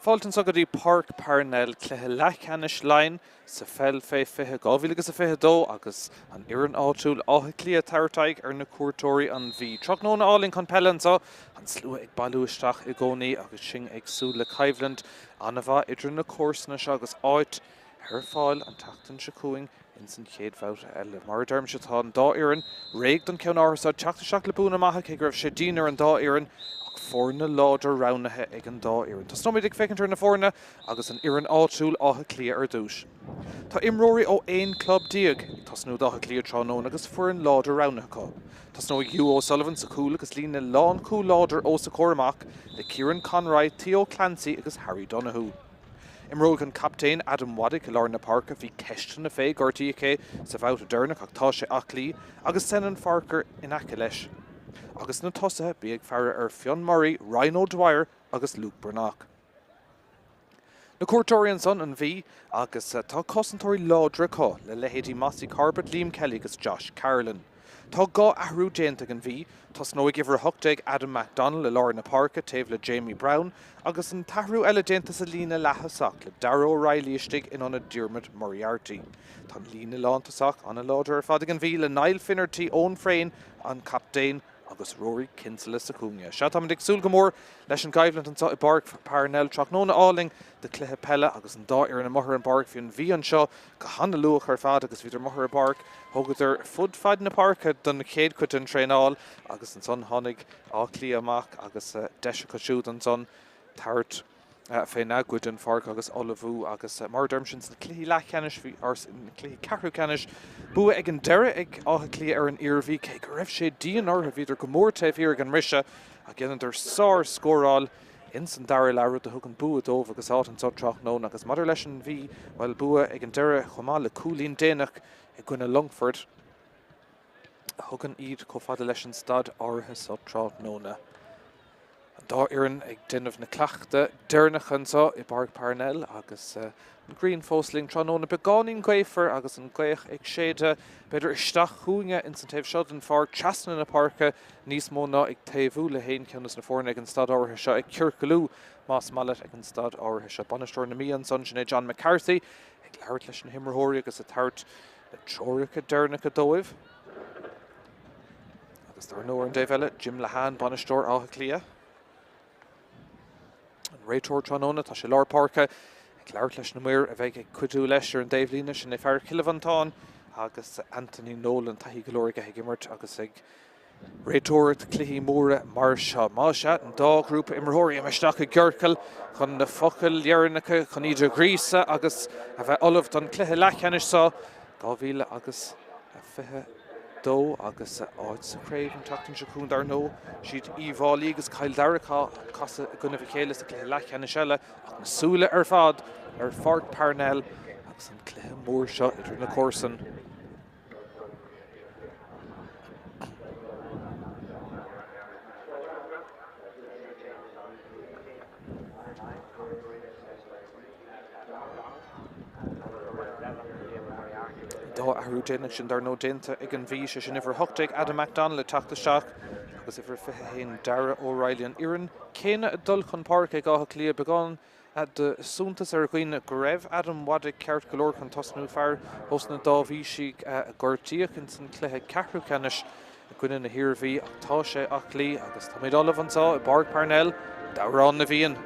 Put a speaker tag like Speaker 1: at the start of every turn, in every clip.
Speaker 1: Fáilte anseo go dtí Páirc Parnell, cluiche leathcheannais Laighean sa pheil fé 20, 2022 agus an fhoireann áitiúil Áth Cliath ag tabhairt aghaidh ar na cuairteoirí an Mhí. Tráthnóna álainn chun peile anseo, an slua ag bailiú isteach i gcónaí agus sinn ag súil le coimhlint an-mhaith idir na comharsana seo agus áit ar fáil an tseachtain seo chugainn ins an chéad bhabhta eile. Mar a deirimse, tá an dá fhoireann réidh don cheann áirithe seo, teacht isteach le buanna maithe, cé go raibh sé dian ar an dá fhoireann, ach foirne láidir roghnaithe ag an dá fhoireann. Tosnóimid ag féachaint ar na foirne agus an fhoireann áitiúil, Áth Cliath, ar dtús. Tá imreoirí ó 11 club ag tosnú d'Áth Cliath tráthnóna agus foireann láidir roghnaithe acu. Tosnóidh Hugh O'Sullivan sa chúl agus líne lánchúil láidir os a chomhair amach le Kieran Conroy, Theo Clancy agus Harry Donoghue. Imreoidh an captaen Adam Waddick i lár na páirce, bhí ceisteanna fé gortaíodh é sa bhabhta deireanach ach tá sé aclaí, agus Senan Farquhar in aice leis. Agus na tosaithe, bí ag faire ar Fionn Murray, Ryan O'Dwyer agus Luke Breathnach. Na cuairteoirí ansan, an Mhí, agus tá cosantóirí láidre acu le leithéidí Mossy Corbett, Liam Kelly agus Josh Carolan. Tá 2 athrú déanta ag an Mhí, tosnóidh uimhir 18 Adam McDonnell i lár na páirce taobh le Jamie Browne agus an t-athrú eile déanta sa líne leath-thosach le Darragh O'Reilly istigh in ionad Diarmuid Moriarty. Tá an líne lántosach an-láidir ar fad ag an Mhí le Niall Finnerty, Eoin Frayne, an captaen, agus Rory Kinsella sa chúinne. Sea, táimid ag súil go mór leis an gcoimhlint anseo i bPáirc Parnell. Tráthnóna álainn de chluiche peile agus an dá fhoireann amuigh ar an bpáirc. Bhí an Mhí anseo go hana-luath ar fad agus bhíodar amuigh ar an bpáirc. Thógadar fud fad na páirce don chéad chuid den traenáil agus ansan tháinig Áth Cliath amach agus deis acu siúd ansan tabhairt féna gcuid den pháirc agus ullmhú agus mar a deirimse sna cluichí leathcheannais bhí or sna cluichí ceathrú ceannais bua ag an deireadh ag Áth Cliath ar an Iarmhí cé go raibh sé dian orthu bhíodar go mór taobh thiar ag an mbriseadh ach dheineadar sár-scóráil Ins an dara leath, rud a thug an bua dóibh agus áit anseo tráthnóna agus maidir leis an Mhí, bhuel, bua ag an deireadh chomh maith le cúilín déanach i gcoinne Longfoirt a thugann iad chomh fada leis an staid áirithe seo tráthnóna. An dá fhoireann ag déanamh na cleachta deireanacha anseo i bPáirc Parnell agus an ghrian fós linn tráthnóna. Beagáinín gaofar agus an ghaoth ag séideadh b'fhéidir isteach chugainne ins an taobh seo den pháirc, trasna na páirce. níos mó ná ag taobhú le haon cheann de na foirne ag an staid áirithe seo, ag ciorcalú, más maith leat, ag an staid áirithe seo. Bainisteoir na Mí ansan, sin é John McCarthy, ag labhairt leis na himreoirí agus ag tabhairt na treoracha deireanacha dóibh. Agus dar ndóigh ar an dtaobh eile, Jim Lehane, bainisteoir Átha Cliath. An réiteoir tráthnóna, tá sé lár páirce ag labhairt leis na maoir a bheidh ag cuidiú leis ar an dtaobhlíne, sin é fear Chill Mhantáin agus Anthony Nolan, taithí go leor aige ag imirt agus ag réiteoireacht cluichí móra mar seo. Más ea, an dá ghrúpa imreoirí amuigh isteach i gciorcal chun na focail dheireanacha chun iad a ghríosadh agus a bheith ullamh don chluiche leathcheannais seo 2000 agus 22 agus áit sa chraobh an tseachtain seo chugainn dar ndóigh. Siad Uíbh Fhailí agus Cill Dara atá ag casadh i gcoinnibh a chéile sa chluiche leathcheannais eile ach na súile ar fad ar Pháirc Parnell agus an cluiche mór seo idir na comharsain. Dá athrú déanach sin dar ndóigh déanta ag an Mhí, sé sin uimhir 18 Adam McDonnell ag teacht isteach agus uimhir 21 Darragh O'Reilly. An fhoireann céanna ag dul chun páirce ag Áth Cliath, beagán de suntas ar dhaoine go raibh Adam Waddick ceart go leor chun tosnú, fear ós na Dáibhísigh a gortaíodh ins an cluiche ceathrú ceannais i gcoinne na hIarmhí ach tá sé aclaí agus táimid ullamh anseo i bPáirc Parnell d'Amhrán na bhFiann.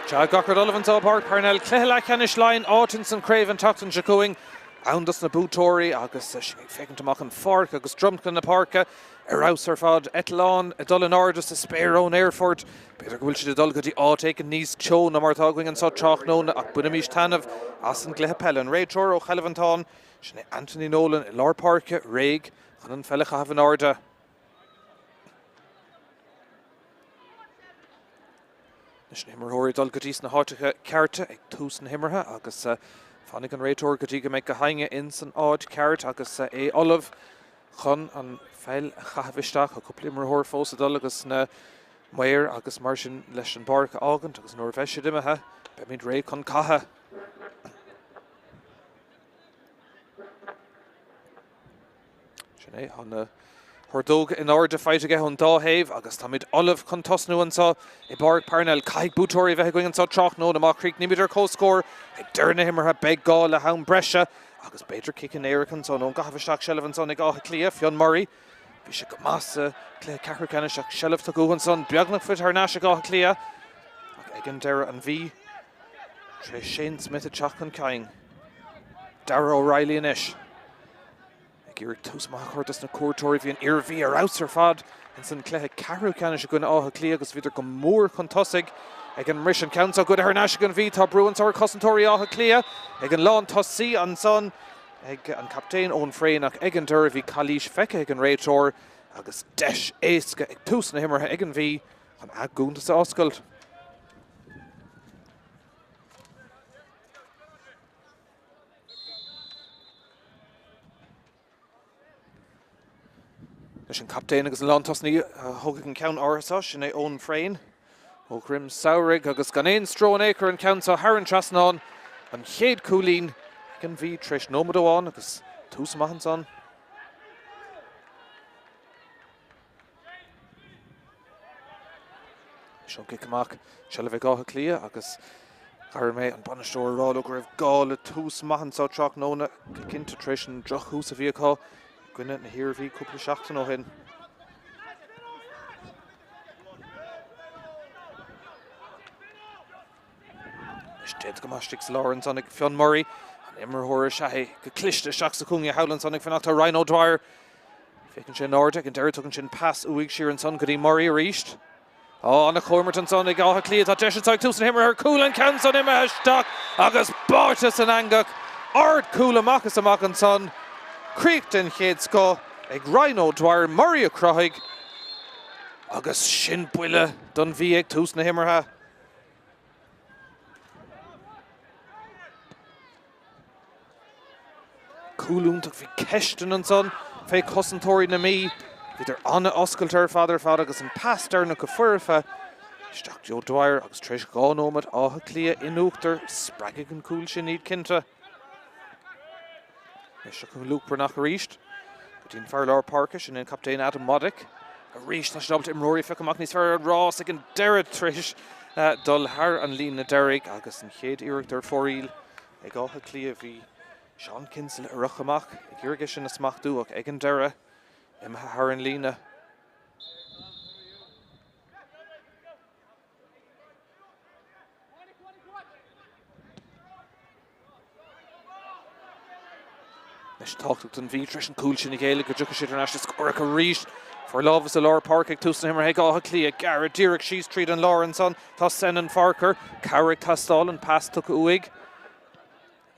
Speaker 1: Sea, gach rud ullamh anseo i bPáirc Parnell. Cluiche leathcheannais Laighean, áit ins an chraobh an tseachtain seo chugainn. ann dos na buaiteoirí agus sinn ag féachaint amach an pháirc agus dromchla na páirce ar fheabhas ar fad. Eitleán ag dul in airde sa spéir ón aerfort. B'fhéidir go bhfuil siad ag dul go dtí áit éicint níos teo ná mar atá againn anseo tráthnóna ach bainimis taitneamh as an gcluiche peile. An réiteoir ó Chill Mhantáin, sin é Anthony Nolan i lár páirce, réidh chun an pheil a chaitheamh in airde. Anois na himreoirí ag dul go dtí sna háiteacha cearta ag tús na himeartha agus fanfaidh an réiteoir go dtí go mbeidh gach éinne in san áit ceart agus é ullamh chun an pheil a chaitheamh isteach. Tá cúpla imreoir fós ag dul agus na maoir agus mar sin leis an bpáirc a fhágaint agus nuair a bheidh siad imithe beimid réidh chun catha. Sin é, tá na hordóga in airde faighte aige ón dá thaobh agus táimid ullamh chun tosnú anseo i bPáirc Parnell. Caithfidh buaiteoirí a bheith againn anseo tráthnóna. Má chríochnaímid ar comhscór ag deireadh na himeartha beidh gá le ham breise agus b'fhéidir ciceanna éirice ansan. Ón gcaitheamh isteach seilbh ansan ag Áth Cliath, Fionn Murray. Bhí sé go maith sa chluiche ceathrú ceannais ach seilbh tugtha ansan beagnach faighte thar n-ais ag Áth Cliath ach ag an deireadh an Mhí tar éis Shane Smith ag teacht chun cinn. Darragh O'Reilly anois. Ag iarraidh tús maith a chur dos na cuairteoirí, bhí an Iarmhí ar fheabhas ar fad ins an cluiche ceathrú ceannais i gcoinne Átha Cliath agus bhíodar go mór chun tosaigh ag an mbris. An ceann seo goidte thar n-ais ag an Mhí. Tá brú anso ar chosantóirí Átha Cliath ag an lántosaí ansan ag an captaen Eoin Frayne ach ag an deireadh bhí calaois feicthe ag an réiteoir agus deis éasca ag tús na himeartha ag an Mhí chun a gcuntas a oscailt. Leis an captaen agus an lántosaí a thógfaidh an ceann áirithe seo, sin é Eoin Frayne ó Dhroim Samhraidh agus gan aon stró in aon chor an ceann seo thar an trasnán, an chéad cúilín ag an Mhí tar éis nóiméad amháin agus tús maith ansan. Seo cic amach, seilbh ag Áth Cliath agus chuala mé an bainisteoir ag rá leo go raibh gá le tús maith anseo tráthnóna, go cinnte tar éis an drochthús a bhí acu i gcoinne na hIarmhí cúpla seachtain ó shin. Anois déanta go maith istigh sa lár ansan ag Fionn Murray, an imreoir is ea é, go cliste isteach sa chúinne thall ansan ag fanacht ar Ryan O'Dwyer. Féachann sé in airde ag an deireadh, tugann sin pas uaidh siar ansan go dtí Murray arís. Á, ana-chomhimirt ansan ag Áth Cliath, tá deis anseo ag tús na himeartha ar cúl, an ceann san imithe isteach agus báite san eangach. Ardchúl amach is amach ansan. Críoch den chéad scoth ag Ryan O'Dwyer, Murray a chruthaigh agus sin buille don Mhí ag tús na himeartha. Cúl iontach, bhí ceisteanna ansan fé chosantóirí na Mí. Bhíodar an-oscailte ar fad ar fad agus an pas deireanach go foirfe isteach go O'Dwyer agus tar éis 2 nóiméad Áth Cliath in uachtar, spreagfaidh an cúl sin iad cinnte. Anois seo chugainn Luke Breathnach arís go dtí an fear lár páirce, sin é an captaen Adam Waddick. Arís tá siad ábalta imreoirí a phiocadh amach níos fearr ar an rás ag an deireadh tar éis dul thar an líne deiridh agus an chéad iarracht ar fóraoil ag Áth Cliath. Bhí Seán Kinsella ag rith amach ag iarraidh é sin a smachtú ach ag an deireadh imithe thar an líne. Anois tábhachtach don Mhí tar éis an cúl sin a ghéilleadh go dtiocfaidh siad thar n-ais le scór ach arís forlámhas i lár páirce ag tús na himeartha ag Áth Cliath. Gearradh díreach síos tríd an lár ansan. Tá Senan Farquhar. Cabhair ag teastáil, an pas tugtha uaidh.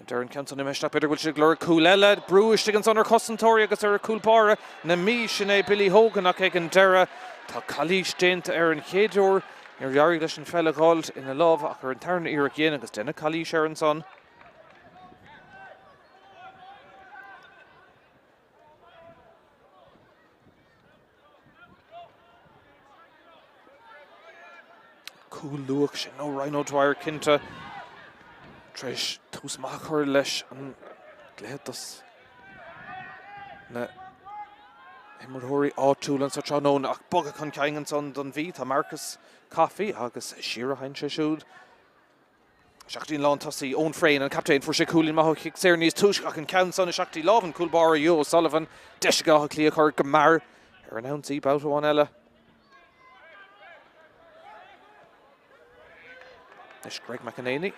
Speaker 1: Deir an ceann san imithe isteach, b'fhéidir go bhfuil siad ag lorg cúl eile. Brú istigh ansan ar chosantóirí agus ar chúl báire na Mí, sin é Billy Hogan ach ag an deireadh tá calaois déanta air an chéad uair. Níor éirigh leis an pheil a dh'fháilt ina lámha ach ar an tarna iarracht dhein agus deineadh calaois air ansan. Cúl luath sin ó Ryan O'Dwyer cinnte tar éis tús maith a chur leis an gcluiche dos na himreoirí áitiúla anseo tráthnóna ach bogadh chun cinn ansan don Mhí. Tá Marcus Coffey agus siar a sheinn sé siúd. Isteach go dtí an lántosaí, Eoin Frayne, an captaen. Fuair sé cúilín maith ó chic saor níos túisce ach an ceann san isteach go dtí lámh an chúl báire, Hugh O'Sullivan. Deis ag Áth Cliath cur go mear ar an ionsaí babhta amháin eile. Anois Greg McEnaney.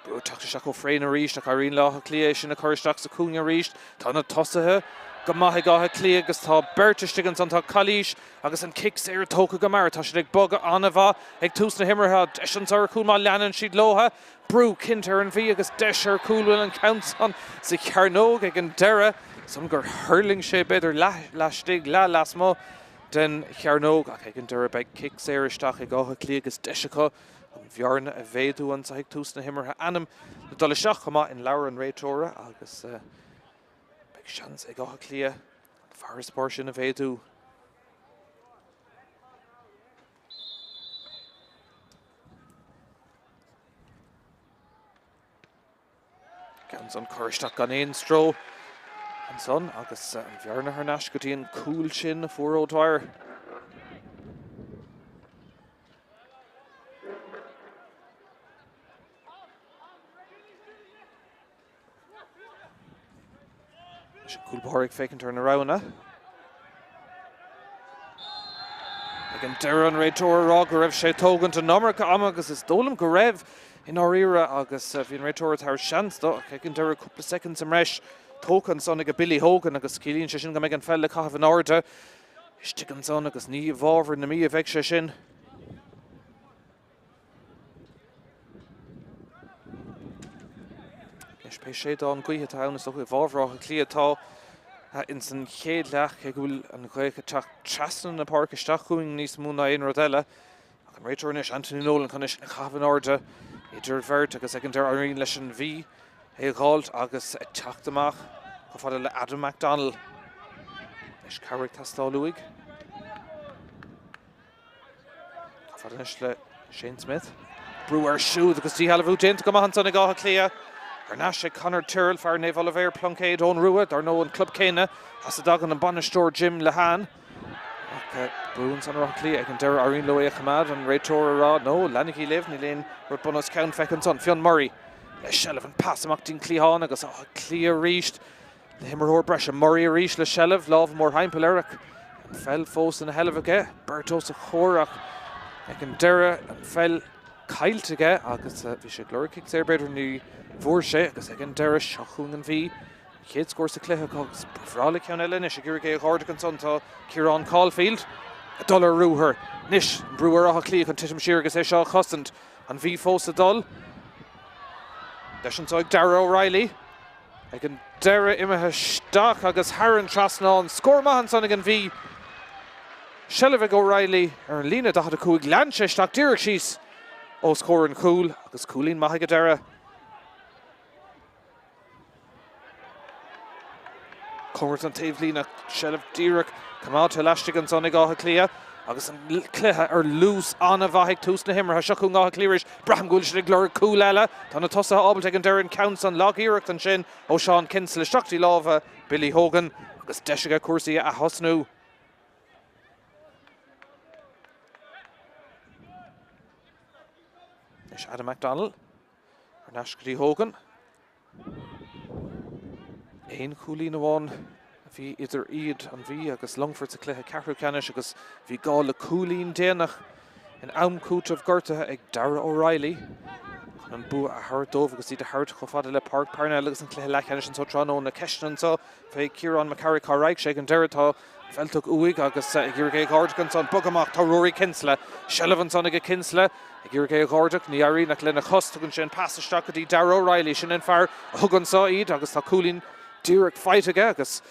Speaker 1: Brú ag teacht isteach ó Frayne arís ach éiríonn le Áth Cliath é sin a chur isteach sa chúinne arís. Tá na tosaithe go maith ag Áth Cliath agus tá beirt istigh ansan. Tá calaois agus an cic saor tógtha go mear. Tá siad ag bogadh an-mhaith ag tús na himeartha. Deis anso ar chúl má leanann siad leo. Brú cinnte ar an Mhí agus deis ar chúl. Bhfuil an ceann san sa chearnóg ag an deireadh. San gur thuirling sé b'fhéidir leath laistigh, leath lasmuigh den chearnóg ach ag an deireadh beidh cic saor isteach ag Áth Cliath agus deis acu an bhearna a mhéadú anso ag tús na himeartha. Ainm le dul isteach chomh maith in leabhar an réiteora agus beidh seans ag Áth Cliath an farasbarr sin a mhéadú. Ceann san curtha isteach gan aon stró ansan agus an bhearna thar n-ais go dtí an cúl sin a fuair O'Dwyer. Anois an cúl báire ag féachaint ar na roghanna. Ag an deireadh an réiteoir ag rá go raibh sé ag tógaint an iomarca ama agus is dóigh liom go raibh i ndáiríre agus bhí an réiteoir ag tabhairt seans dó ach ag an deireadh cúpla soicind sa mbreis tógtha ansan ag Billy Hogan agus ciallaíonn sé sin go mbeidh an pheil le caitheamh in airde istigh ansan agus ní i bhfabhar na Mí a bheidh sé sin. Anois pé séideán gaoithe atá ann is dócha i bhfabhar Átha Cliath atá ins an chéad leath, cé go bhfuil an ghaoth ag teacht trasna na páirce isteach chugainn níos mó ná aon rud eile. Ach an réiteoir anois, Anthony Nolan, chun é sin a chaitheamh in airde idir bheirt agus ag an deireadh éiríonn leis an Mhí é a dh'fháilt agus teacht amach chomh fada le Adam McDonnell. Anois cabhair ag teastáil uaidh. Fada anois le Shane Smith. Brú air siúd agus díshealbhú déanta go maith ansan ag Áth Cliath. Thar n-ais ag Conor Tyrrell, fear Naomh Oilibhéar Pluincéid Eoghan Rua, dar ndóigh an club céanna as a dtagann an bainisteoir Jim Lehane. Ach brú ansan ar Áth Cliath ag an deireadh éiríonn leo é a choimeád, an réiteoir ag rá no, leanaigí libh, níl aon rud bun os cionn feicthe ansan. Fionn Murray le seilbh, an pas amach dtí'n cliathán agus Áth Cliath arís. Le himreoir breise, Murray arís le seilbh, lámh mórthimpeall air ach an pheil fós ina sheilbh aige. Beirt os a chomhair ach ag an deireadh an pheil caillte aige agus bhí sé ag lorg cic saor b'fhéidir ní bhfuair sé agus ag an deireadh seo chugainn an Mhí. An chéad scór sa chluiche acu agus ba bhreá le ceann eile anois ag iarraidh é a dh'ardú ansan tá Ciarán Caulfield ag dul ar ruathar. Anois an brú ar Áth Cliath chun titim siar agus é seo a chosaint. An Mhí fós ag dul. Deis anso ag Darragh O'Reilly. Ag an deireadh imithe isteach agus thar an trasnán. Scór maith ansan ag an Mhí. Seilbh ag O'Reilly ar an líne 45. Lean sé isteach díreach síos os comhair an chúil agus cúilín maith ag an deireadh. Cóngarach don taobhlíne ach seilbh díreach coimeádta laistigh ansan ag Áth Cliath agus an cluiche ar luas an-mhaith ag tús na himeartha. Seo chugainn Áth Cliath arís. Braithim go bhfuil siad ag lorg cúl eile. Tá na tosaithe ábalta ag an deireadh an ceann san. Lag-iarracht ansin ó Seán Kinsella isteach dtí lámha Billy Hogan agus deis aige cúrsaí a ath-thosnú. Anois Adam McDonnell thar n-ais go dtí Hogan. Aon chúilín amháin a bhí idir iad, an Mhí agus Longfort sa chluiche ceathrú ceannais agus bhí gá le cúilín déanach in am cúitimh gortaithe ag Darragh O'Reilly chun an bua a thabhairt dóibh agus iad a thabhairt chomh fada le Páirc Parnell agus an cluiche leathcheannais anso tráthnóna. Ceisteanna anso fé Ciarán McCarrick cá raghadh sé ag an deireadh. Tá an pheil tugtha uaidh agus ag iarraidh é a dh'ardú ansan. Bog amach, tá Rory Kinsella. Seilbh ansan aige Kinsella. Ag iarraidh é a dh'ardú, ní éiríonn ach lena chos. Tugann sé an pas isteach go dtí Darragh O'Reilly. Sin an fear a thug anso iad agus tá cúilín díreach faighte aige agus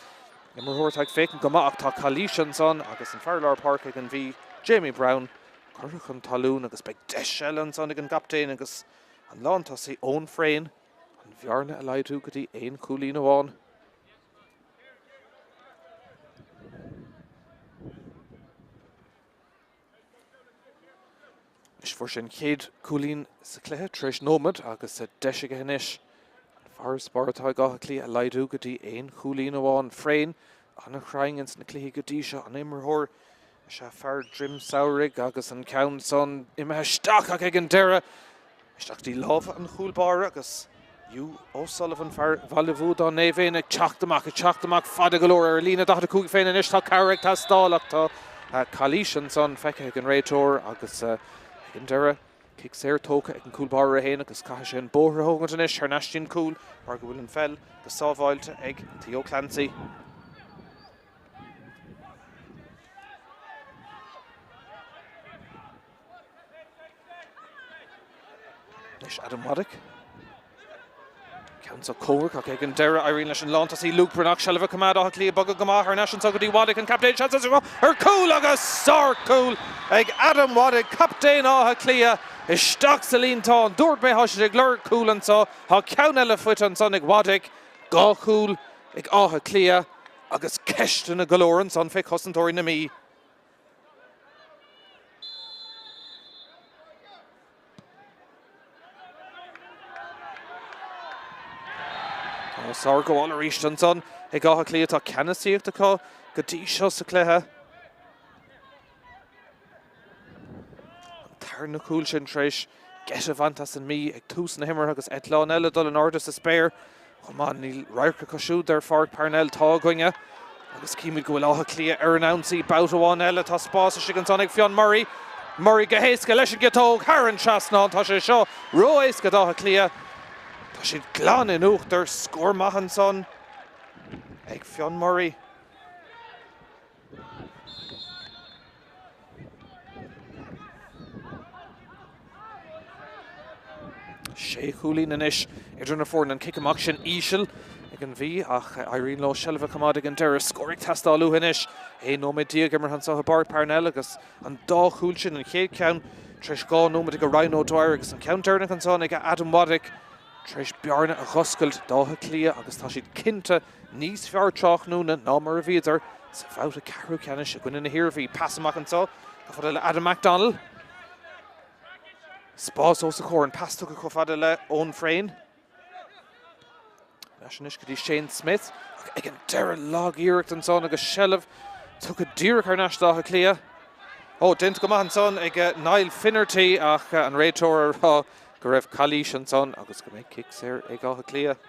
Speaker 1: imreoir atá ag féachaint go maith ach tá calaois ansan agus an fear lár páirce ag an Mhí, Jamie Browne, curtha chun talún agus beidh deis eile ansan ag an gcaptaen agus an lántosaí Eoin Frayne an bhearna a laghdú go dtí aon chúilín amháin. Anois fuair sé an chéad chúilín sa chluiche tar éis nóiméad agus deis aige anois an farasbarr atá ag Áth Cliath a laghdú go dtí aon chúilín amháin. Frayne an-chruinn ins na cluichí go dtí seo, an imreoir is ea fear Droim Samhraidh agus an ceann san imithe isteach ach ag an deireadh Isteach dtí lámha an chúl báire agus Hugh O'Sullivan, fear Bhaile Bhuadáin Naomh Éanna ag teacht amach, ag teacht amach fada go leor ar an líne 45 féin anois. Tá cabhair ag teastáil ach tá calaois ansan feicthe ag an réiteoir agus ag an deireadh. Cic saor tógtha ag an cúl báire é féin agus caithfidh sé an bóthar a thógaint anois thar n-ais dtí'n cúl mar go bhfuil an pheil go sábháilte ag Theo Clancy. Anois Adam Waddick. Ceann seo cóngarach ach ag an deireadh éiríonn leis an lántosaí Luke Breathnach seilbh a choimeád Áth Cliath bogadh go maith thar n-ais anseo go dtí Waddick an captaen seans ar chúl agus sárchúl ag Adam Waddick, captaen Átha Cliath isteach sa líontán. Dúirt mé tá siad ag lorg cúl anseo. Tá ceann eile faighte ansan ag Waddick. 2 chúl ag Áth Cliath agus ceisteanna go leor ansan fé chosantóirí na Mí. Tá sárghabháil arís ansan ag Áth Cliath. Tá ceannasaíocht acu go dtí seo sa chluiche. An tarna cúl sin tar éis geit a bhaint as an Mí ag tús na himeartha agus eitleán eile dul in airde sa spéir chomh maith. Níl radharc acu siúd ar Pháirc Parnell. Tá againne agus címid go bhfuil Áth Cliath ar an ionsaí babhta amháin eile. Tá spás istigh ansan ag Fionn Murray. Murray go héasca leis an gciotóg thar an trasnán. Tá sé seo ró-éasca d'Áth Cliath. Tá siad glan in uachtar. Scór maith ansan ag Fionn Murray. Sé chúilín anois idir na foirne. An cic amach sin íseal ag an Mhí ach éiríonn leo seilbh a choimeád ag an deireadh. Scór ag teastáil uathu anois. 11 nóiméad imeartha anseo i bPáirc Parnell agus an dá chúl sin, an chéad cheann tar éis 2 nóiméad ag Ryan O'Dwyer agus an ceann deireanach ansan ag Adam Waddick tar éis bearna a dh'oscailt d'Áth Cliath agus tá siad cinnte níos fearr tráthnóna ná mar a bhíodar sa bhabhta ceathrú ceannais i gcoinne na hIarmhí. Pas amach anseo chomh fada le Adam McDonnell. Spás os a chomhair, an pas tugtha chomh fada le Eoin Frayne. Ar ais anois go dtí Shane Smith ach ag an deireadh lag-iarracht ansan agus seilbh tugtha díreach thar n-ais d'Áth Cliath. Ó, déanta go maith ansan ag Niall Finnerty ach an réiteoir ag rá go raibh calaois ansan agus go mbeidh cic saor ag Áth Cliath.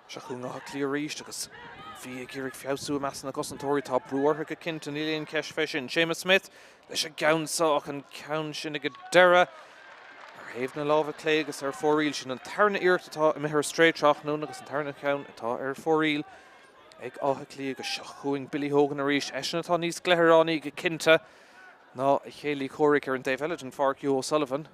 Speaker 1: Seo chugainn Áth Cliath arís agus an Mhí ag iarraidh feabhsú i measc na gcosantóirí. Tá brú orthu go cinnte, níl aon cheist fé sin. Séamus Smith leis an gceann seo ach an ceann sin ag an deireadh ar thaobh na láimhe clé agus ar fóraoil. Sin an tarna iarracht atá imithe ar strae tráthnóna agus an tarna ceann atá ar fóraoil ag Áth Cliath agus seo chugainn Billy Hogan arís. Eisean atá níos gleithearánaí go cinnte ná a chéile comhraic ar an dtaobh eile den pháirc, Hugh O'Sullivan.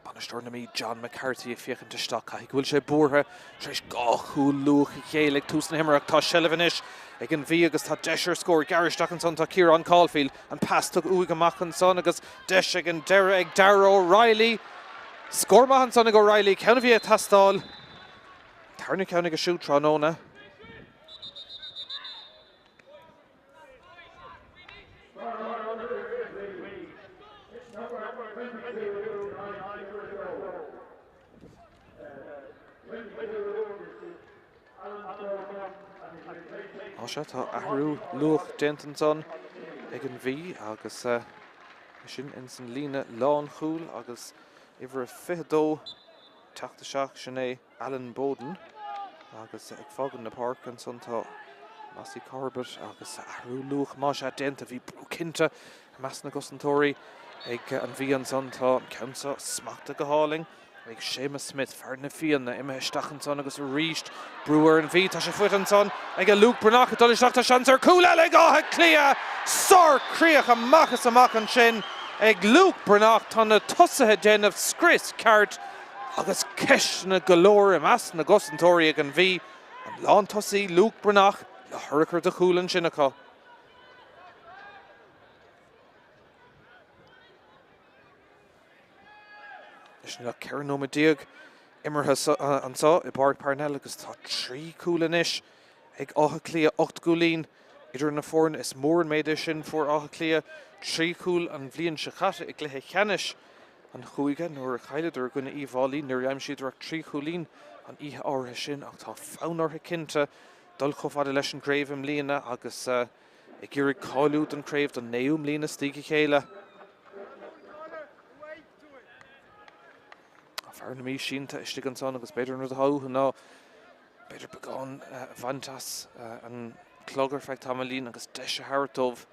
Speaker 1: Bainisteoir na Mí, John McCarthy ag féachaint isteach. Caithfidh go bhfuil sé buartha tar éis 2 chúl luath a ghéilleadh ag tús na himeartha. Tá seilbh anois ag an Mhí agus tá deis ar scór. Gearr isteach ansan tá Ciarán Caulfield. An pas tugtha uaidh amach ansan agus deis ag an deireadh ag Darragh O'Reilly. Scór maith ansan ag O'Reilly, ceann a bhí ag teastáil. Tarna ceann aige siúd tráthnóna. Á sea, tá athrú luath déanta ansan ag an Mhí agus sin ins an líne lánchúil agus uimhir a 22 teacht isteach, sin é. Alan Bowden agus ag fágaint na páirce ansan tá Mossy Corbett agus athrú luath más ea déanta. Bhí brú cinnte i measc na gcosantóirí ag an Mhí ansan. Tá an ceann seo smachtaithe go hálainn ag Séamus Smith, fear na Fianna, imithe isteach ansan agus arís brú ar an Mhí. Tá sé faighte ansan ag Luke Breathnach ag dul isteach. Tá seans ar chúl eile ag Áth Cliath! Sár-chríoch amach is amach ansin ag Luke Breathnach. Tá na tosaithe ag déanamh scrios ceart. Agus ceisteanna go leor i measc na gcosantóirí ag an Mhí, an lántosaí Luke Breathnach le hurchar de chúl ansin acu. Anois níl ach 14 nóiméad imeartha anseo i bPáirc Parnell agus tá 3 chúl anois ag Áth Cliath, 8 gcúilín idir na foirne. Is mór an méid é sin. Fuair Áth Cliath 3 chúl an bhliain seo caite i gcluiche ceannais an chúige nuair a chailleadar i gcoinne Uíbh Fhailí. Níor aimsíodar ach 3 chúilín an oíche áirithe sin ach tá fonn orthu cinnte dul chomh fada leis an gcraobh i mbliana agus ag iarraidh cáiliú don chraobh don naoú mbliain as a chéile. Fear na Mí sínte istigh ansan agus b'fhéidir an rud atá uathu ná b'fhéidir beagán a bhaint as an clog ar feadh tamaillín agus deis a thabhairt dóibh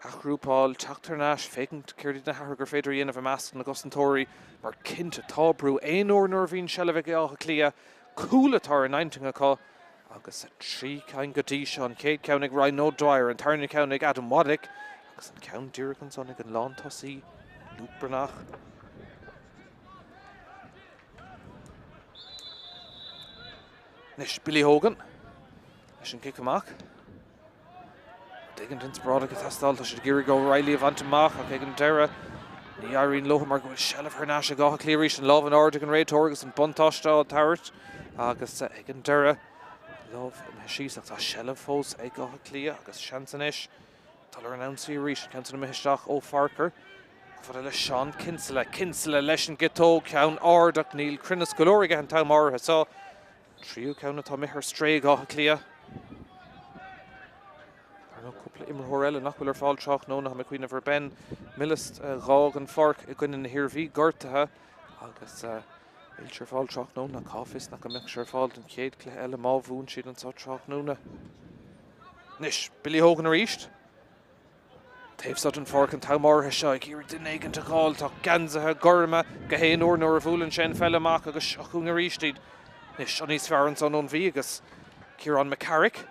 Speaker 1: athghrúpáil, teacht thar n-ais, féachaint céard iad na hathruithe gur féidir a dhéanamh i measc na gcosantóirí mar cinnte tá brú aon uair nuair a bhíonn seilbh ag Áth Cliath, cúl atá ar a n-intinn acu agus 3 cinn go dtí seo, an chéad cheann ag Ryan O'Dwyer, an tarna ceann ag Adam Waddick agus an ceann díreach ansan ag an lántosaí Luke Breathnach. Anois Billy Hogan leis an gcic amach. Rud éigin inspioráideach ag teastáil, tá siad ag iarraidh O'Reilly a bhaint amach ach ag an deireadh ní éiríonn leo mar go bhfuil seilbh thar n-ais ag Áth Cliath arís, an lámh in airde ag an réiteoir agus an buntáiste á tabhairt agus ag an deireadh lámh imithe síos ach tá seilbh fós ag Áth Cliath agus seans anois dul ar an ionsaí arís, an ceann san imithe isteach ó Pharker. Chomh fada le Seán Kinsella. Kinsella leis an gciotóg, ceann ard ach níl cruinneas go leor aige an t-am áirithe seo. Tríú ceann atá imithe ar strae ag Áth Cliath. Ar ndóigh cúpla imreoir eile nach bhfuil ar fáil tráthnóna, tá mé ag cuimhneamh ar Ben Millis a dh'fhág an pháirc i gcoinne na hIarmhí gortaithe agus níl sé ar fáil tráthnóna. Cá bhfios nach go mbeadh sé ar fáil don chéad chluiche eile má bhuann siad anseo tráthnóna. Anois, Billy Hogan arís. Taobh seo den pháirc an t-am áirithe seo ag iarraidh duine éigin a dh'fháil. Tá geansaithe gorma gach aon uair nuair a bhuaileann sé an pheil amach agus seo chugainn arís iad. Anois, seo níos fearr ansan ón Mhí agus Ciarán McCarrick.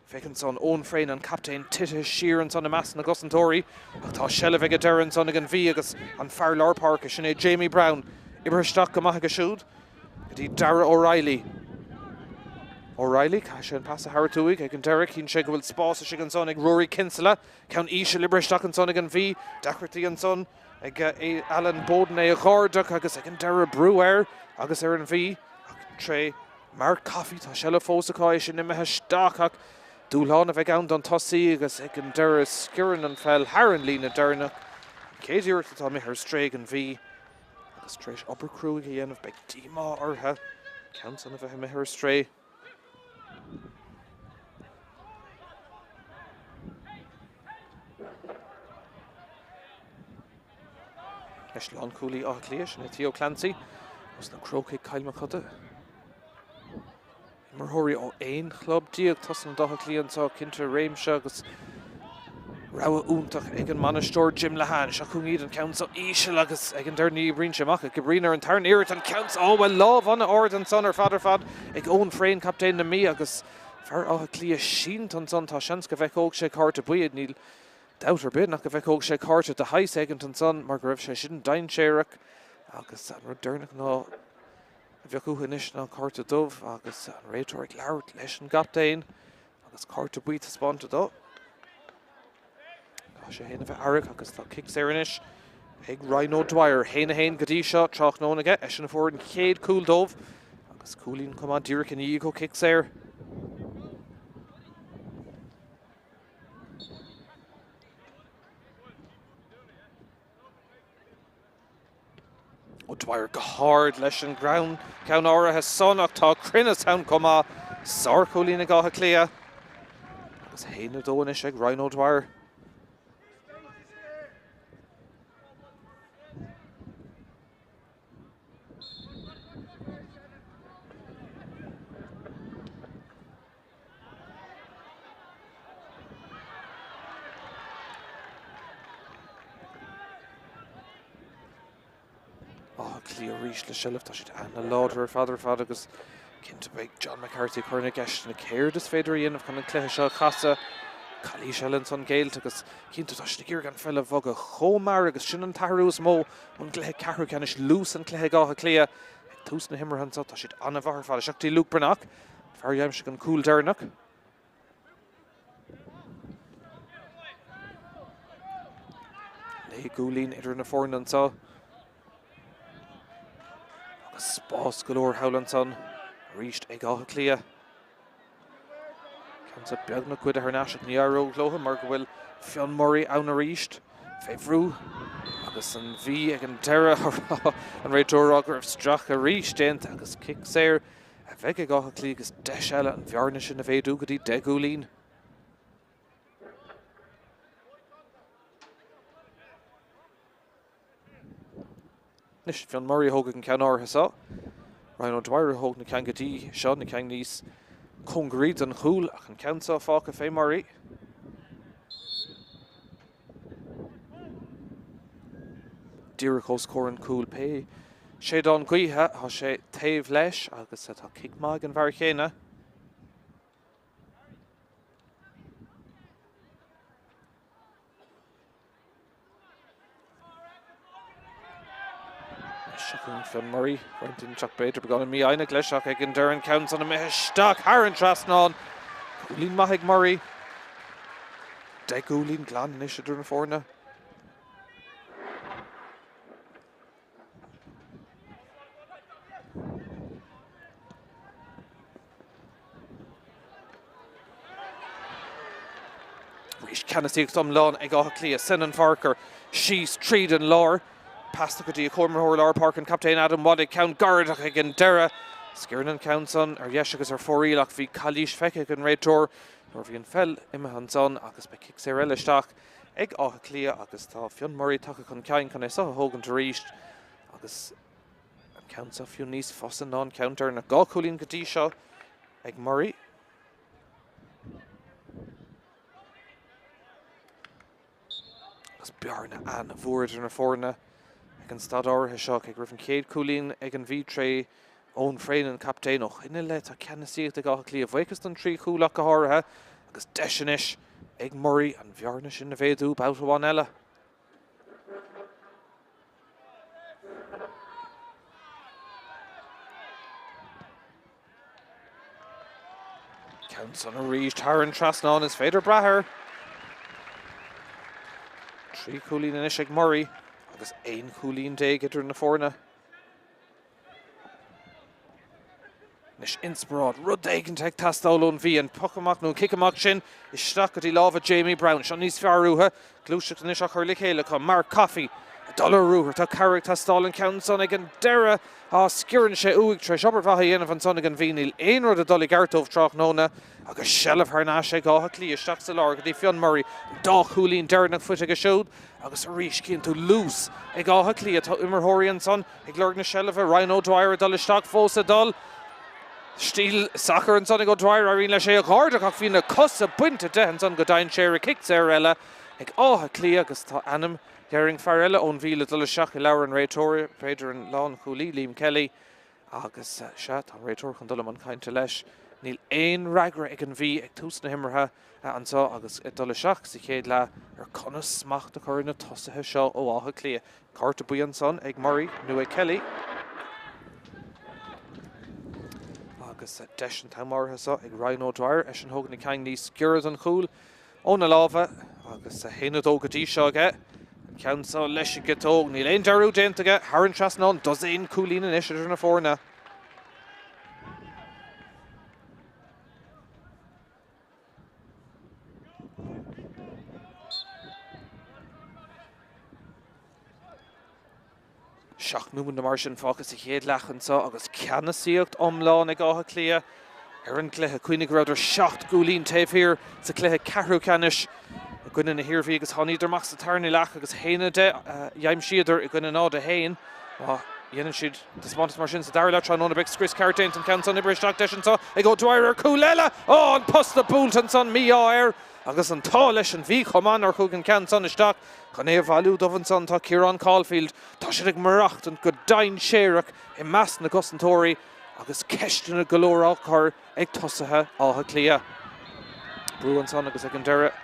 Speaker 1: Féach ansan, Eoin Frayne, an captaen, titithe siar ansan i measc na gcosantóirí ach tá seilbh ag an deireadh ansan ag an Mhí agus an fear lár páirce, sin é Jamie Browne, oibrithe isteach go maith aige siúd. Go dtí Darragh O'Reilly. O'Reilly, caithfidh sé an pas a thabhairt uaidh ag an deireadh. Chíonn sé go bhfuil spás istigh ansan ag Ruairí Kinsella. Ceann íseal oibrithe isteach ansan ag an Mhí. Deacrachtaí ansan ag Alan Bowden é a dh'ardach agus ag an deireadh brú air agus ar an Mhí. Ach tré Mark Coffey, tá seilbh fós acu, é sin imithe isteach ach dúshlán a bheidh ann don tosaí agus ag an deireadh sciorrann an pheil thar an líne deireanach. An chéad iarracht atá imithe ar strae ag an Mhí. Agus tar éis obair cruaidh a dhéanamh beidh díomá orthu an ceann san a bheith imithe ar strae. Anois lánchúlaí Átha Cliath, sin é Theo Clancy, os na Crócaigh Cill Mochuda. Imreoirí ó 11 chlub tosnaithe d'Áth Cliath anseo, cinnte réimse agus rogha iontach ag an mbainisteoir Jim Lehane. Seo chugainn iad an ceann seo íseal agus ag an deireadh ní oibríonn sé amach. Ag oibríonn ar an tarna iarracht an ceann seo, ó bhuel lámh an-ard ansan ar fad ar fad ag Eoin Frayne, captaen na Mí agus fear Átha Cliath sínte ansan. Tá seans go bhfeiceoidh sé cárta buí. Níl dabht ar bith nach go bhfeiceoidh sé cárta de shaghas éigint ansan mar go raibh sé sin dainséarach agus an rud deireanach ná a bheadh uathu anois ná cárta dubh agus an réiteoir ag labhairt leis an gcaptaen agus cárta buí taispeánta dó. Caithfidh sé féin a bheith aireach agus tá cic saor anois ag Ryan O'Dwyer. 1-1 go dtí seo tráthnóna aige, eisean a fuair an chéad chúl dóibh agus cúilín chomh maith díreach ina dhiaidh ó chic saor. O'Dwyer go hard leis an gceann áirithe san ach tá cruinneas ann chomh maith. Sárchúilín ag Áth Cliath agus 1-2 anois ag Ryan O'Dwyer. Áth Cliath arís le seilbh, tá siad ana-láidir ar fad ar fad agus cinnte beidh John McCarthy ag cur na gceisteanna céard is féidir a dhéanamh chun an cluiche seo a chasadh. Calaois eile ansan géillte agus cinnte tá siad ag iarraidh an pheil a bhogadh chomh mear agus sin an t-athrú is mó ón gcluiche ceathrú ceannais, luas an chluiche ag Áth Cliath ag tús na himeartha anseo. Tá siad an-mhaith ar fad. Isteach go dtí Luke Breathnach. Fear a d'aimsigh an cúl deireanach. Naoi gcúilín idir na foirne anseo. Agus spás go leor thall ansan arís ag Áth Cliath. Ceann seo beagnach goidte thar n-ais ach ní éireoidh leo mar go bhfuil Fionn Murray ann arís fé bhrú agus an Mhí ag an deireadh an réiteoir ag rá go raibh stracadh arís déanta agus cic saor a bheidh ag Áth Cliath agus deis eile an bhearna sin a mhéadú go dtí 10 gcúilín. Anois, Fionn Murray a thógfaidh an ceann áirithe seo. Ryan O'Dwyer a thóg na ceann go dtí seo, na ceann níos cóngaraí don chúl, ach an ceann seo fágtha fé Murray. Díreach os comhair an chúil pé séideán gaoithe, tá sé taobh leis agus tá cic maith ag an bhfear chéanna. Seo chugainn Fionn Murray, roinnt inteacht b'fhéidir, beagáinín mífhoighneach leis ach ag an deireadh an ceann san imithe isteach thar an trasnán. Cúilín maith ag Murray. 10 gcúilín glan anois idir na foirne. Arís ceannasaíocht iomlán ag Áth Cliath. Senan Parker síos tríd an lár. Pas go dtí a chomhimreoir lár páirce an captaen Adam Waddick. Ceann gairid ach ag an deireadh sciorrann an ceann san ar dheis agus ar fóraoil ach bhí calaois feicthe ag an réiteoir nuair a bhí an pheil imithe ansan agus beidh cic saor eile isteach ag Áth Cliath agus tá Fionn Murray tagtha chun cinn chun é seo a thógaint arís agus an ceann seo fiú níos fusa ná an ceann deireanach. 2 chúilín go dtí seo ag Murray. Agus bearna an-mhór idir na foirne ag an staid áirithe seo, cé go raibh an chéad chúilín ag an Mhí tré Eoin Frayne, an captaen. Ó shin i leith tá ceannasaíocht ag Áth Cliath, buíochas don trí chúl ach go háirithe, agus deis anois ag Murray an bhearna sin a mhéadú babhta amháin eile. Ceann san arís thar an trasnán, is féidir brath air. 13 chúilín anois ag Murray agus 11 chúilín idir na foirne. Anois inspioráid, rud éigin ag teastáil ón Mhí, an poc amach nó an cic amach sin isteach go dtí lámha Jamie Brown. Seo níos fearr uathu. Gluaiseacht anois á chur le chéile acu. Mark Coffey ag dul ar ruathar. Tá cabhair ag teastáil an ceann san ag an deireadh. Á, sciorrann sé uaidh tar éis obair mhaith a dhéanamh ansan ag an Mhí. Níl aon rud ag dul i gceart dóibh tráthnóna agus seilbh thar n-ais ag Áth Cliath isteach sa lár go dtí Fionn Murray. An dá chúilín deireanach faighte aige siúd agus arís cíonn tú luas ag Áth Cliath. Tá imreoirí ansan Ag lorg na seilbhe, Ryan O'Dwyer ag dul isteach, fós ag dul. Stíl sacair ansan ag O'Dwyer, éiríonn leis é a dh'ardach ach bhí na cosa bainte de ansan go dainséarach. Cic saor eile ag Áth Cliath agus tá ainm, déarfainn, fear eile ón Mhí le dul isteach i leabhar an réiteora, b'fhéidir an lánchúlaí, Liam Kelly. Agus sea, tá an réiteoir chun dul i mbun cainte leis. Níl aon fhreagra ag an Mhí ag tús na himeartha anseo agus ag dul isteach sa chéad leath ar conas smacht a chur ar na tosaithe seo ó Áth Cliath. Cárta buí ansan ag Murray nó ag Kelly. Agus deis an t-am áirithe seo ag Ryan O'Dwyer, eisean a thóg na cinn níos giorra don chúl óna lámha agus 1-2 go dtí seo aige. An ceann seo leis an gciotóg, níl aon dearúd déanta aige thar an trasnán, dosaen cúilín anois idir na foirne. 7 nóiméad mar sin fágtha sa chéad leath anseo agus ceannasaíocht iomlán ag Áth Cliath ar an gcluiche. Cuimhnigh go rabhadar 7 gcúilín taobh thiar sa chluiche ceathrú ceannais i gcoinne na hIarmhí agus tháiníodar amach sa tarna leath agus 1-10 a d'aimsíodar i gcoinne 0-1. Má dhéanann siad taispeántas mar sin sa dara leath tráthnóna beidh scrios ceart déanta an ceann san oibrithe isteach deis anseo ag O'Dwyer ar chúl eile! Ó, an posta buailte ansan, mí-ádh air agus an t-ádh leis an Mhí chomh maith nár chuaigh an ceann san isteach. Chun é a bhailiú dóibh ansan tá Ciarán Caulfield. Tá siad ag maireachtaint go dainséarach i measc na gcosantóirí agus ceisteanna go leor á gcur ag tosaithe Átha Cliath. Brú ansan agus ag an deireadh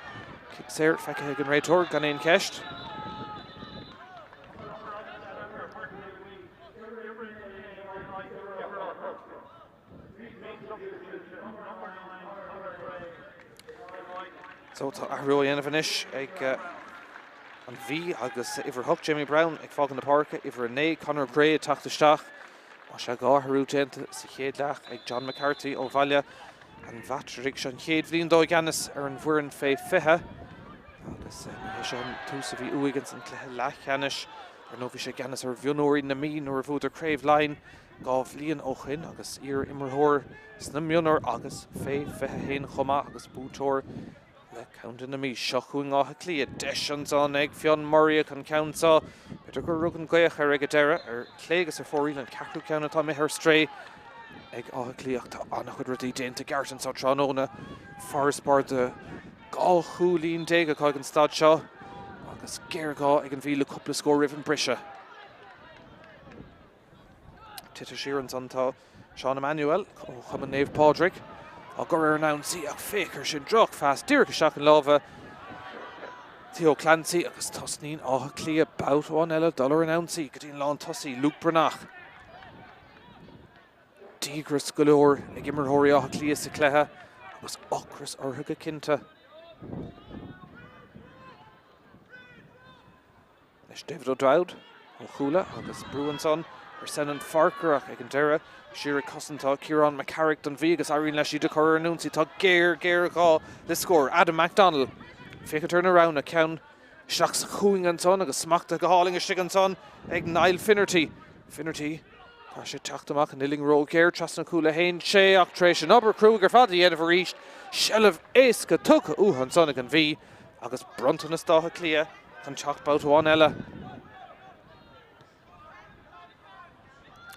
Speaker 1: cic saor feicthe ag an réiteoir gan aon cheist. So tá athrú á dhéanamh anois ag an Mhí agus uimhir 8 Jamie Brown ag fágáil na páirce, uimhir 9 Conor Gray ag teacht isteach. Tá sé dhá athrú déanta sa chéad leath ag John McCarthy ó Bhaile an Bhatraigh. Seo an chéad bhliain dó i gceannas ar an bhfoireann fé 20 agus ní hé seo an tús a bhí uaidh ins an cluiche leathcheannais. Ar ndóigh bhí sé i gceannas ar mhionúirí na Mí nuair a bhuadar Craobh Laighean 2 bhliain ó shin agus iar-imreoir sna mionúir agus fé 21 chomh maith agus buaiteoir. Le Contae na Mí seo chugainn Áth Cliath, deis ansan ag Fionn Murray ach an ceann seo, b'fhéidir gur rug an ghaoth air ag an deireadh, ar chlé agus ar fóraoil, an ceathrú ceann atá imithe ar strae ag Áth Cliath ach tá an-chuid rudaí déanta i gceart anseo tráthnóna. Farasbarr de 12 chúilín acu ag an staid seo agus géarghá ag an Mhí le cúpla scór roimh an briseadh. Tite siar ansan tá Seán Emmanuel ó Chumann Naomh Pádraig á gcur ar an ionsaí ach féach ar sin, drochphas díreach isteach in lámha Theo Clancy agus tosnaíonn Áth Cliath babhta amháin eile dul ar an ionsaí go dtí an lán tosaí, Luke Breathnach. Díograis go leor ag imreoirí Átha Cliath sa chluiche agus ocras orthu go cinnte. Anois David O'Dowd ó Chuala agus brú ansan ar Senan Farquhar ach ag an deireadh siar ag cosaint tá Ciarán McCarrick don Mhí agus éiríonn leis iad a chur ar an ionsaí. Tá géar, géarghá le scór. Adam McDonnell féachaint ar na roghanna, ceann isteach sa chúinne ansan agus smachtaithe go hálainn istigh ansan ag Niall Finnerty. Finnerty, tá sé ag teacht amach an uillinn róghéar trasna cúl a haon sé ach tar éis an obair cruaidh ar fad a dhéanamh arís, seilbh éasca tugtha uathu ansan ag an Mhí agus bronntanas d'Áth Cliath. Chun teacht babhta amháin eile.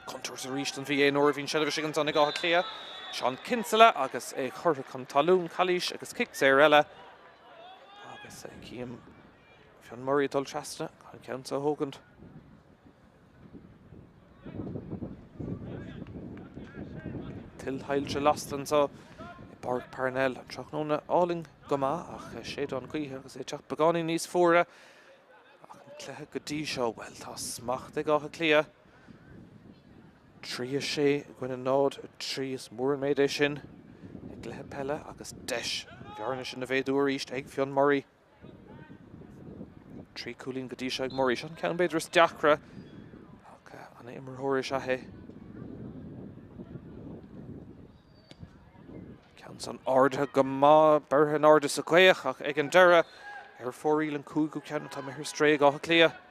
Speaker 1: Contúirt arís don Mhí aon uair a bhíonn seilbh istigh ansan ag Áth Cliath. Seán Kinsella agus é curtha chun talún, calaois agus cic saor eile. Agus cím Fionn Murray ag dul trasna chun an ceann seo a thógaint. Tuilsoilse lasta anseo i bPáirc Parnell an tráthnóna álainn go maith ach séideán gaoithe agus é ag teacht beagáinín níos fuaire ach an cluiche go dtí seo, bhuel tá smacht ag Áth Cliath. 3, 6 i gcoinne 0, 3 is mór an méid é sin i gcluiche peile agus deis an bhearna sin a mhéadú arís ag Fionn Murray. 3 cúilín go dtí seo ag Murray. Seo an ceann b'fhéidir is deacra ach an-imreoir is ea é. Ceann san ardaithe go maith, beirthe in airde sa ghaoth ach ag an deireadh ar fóraoil an cúigiú ceann atá imithe ar strae ag Áth Cliath.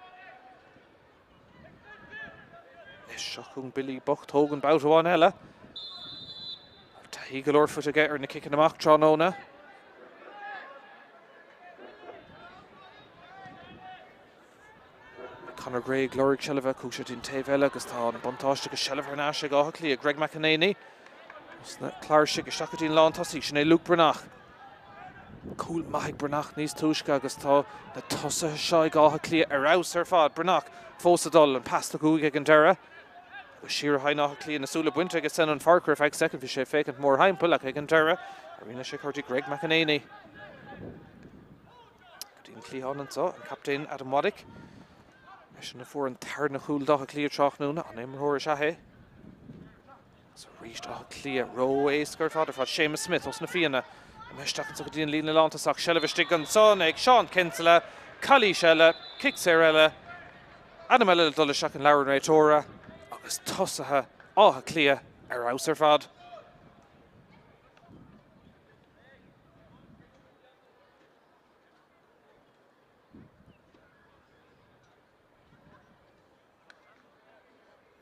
Speaker 1: Anois seo chugainn Billy Bocht Hogan babhta amháin eile. Taithí go leor faighte aige ar na ciceanna amach tráthnóna. Conor Gray ag lorg seilbhe, chuaigh sé dtí'n taobh eile agus tá an buntáiste agus seilbh thar n-ais ag Áth Cliath. Greg McEnaney sna cláirsigh isteach go dtí'n lán tosaigh, sin é Luke Breathnach. Cúl maith ag Breathnach níos túisce agus tá na tosaithe seo ag Áth Cliath ar fheabhas ar fad. Breathnach fós ag dul, an pas tugtha uaidh ag an deireadh. Agus siar a thagann Áth Cliath, na súile bainte aige Senan Farquhar ar feadh soicind, bhí sé ag féachaint mórthimpeall ach ag an deireadh, éiríonn leis é a chur dtí Greg McEnaney. Go dtí an cliathán anseo, an captaen Adam Waddick. Eisean a fuair an tarna chúl d'Áth Cliath tráthnóna, an-imreoir is ea é. Agus arís Áth Cliath ró-éasca ar fad ar fad. Séamus Smith ós na Fianna imithe isteach anseo go dtí an líne lántosach. Seilbh istigh ansan ag Seán Kinsella. Calaois eile, cic saor eile, ainm eile le dul isteach in leabhar an réiteora agus tosaithe Átha Cliath ar fheabhas ar fad.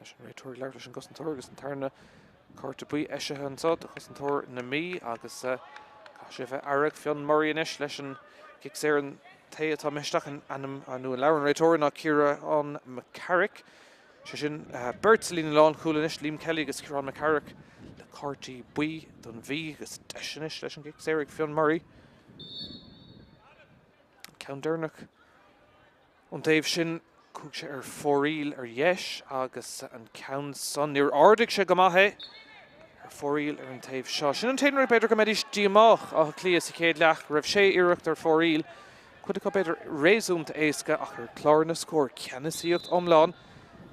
Speaker 1: Leis an réiteoir ag labhairt leis an gcosantóir agus an tarna cárta buí eisithe anseo do chosantóir na Mí agus caithfidh sé a bheith aireach Fionn Murray anois leis an gcic saor an té atá imithe isteach in ainm nó i leabhar an réiteora ná Ciarán McCarrick. Sé sin beirt sa líne lánchúil anois, Liam Kelly agus Ciarán McCarrick le cártaí buí don Mhí agus deis anois leis an gcic saor ag Fionn Murray. An ceann deireanach Ón taobh sin, chuaigh sé ar fóraoil ar dheis agus an ceann san, níor ardaigh sé go maith é, ar fóraoil ar an taobh seo. Sin an t-aon rud b'fhéidir go mbeidís díomách, Áth Cliath sa chéad leath, go raibh sé iarracht ar fóraoil, cuid acu b'fhéidir réasúnta éasca ach ar chlár na scór, ceannasaíocht iomlán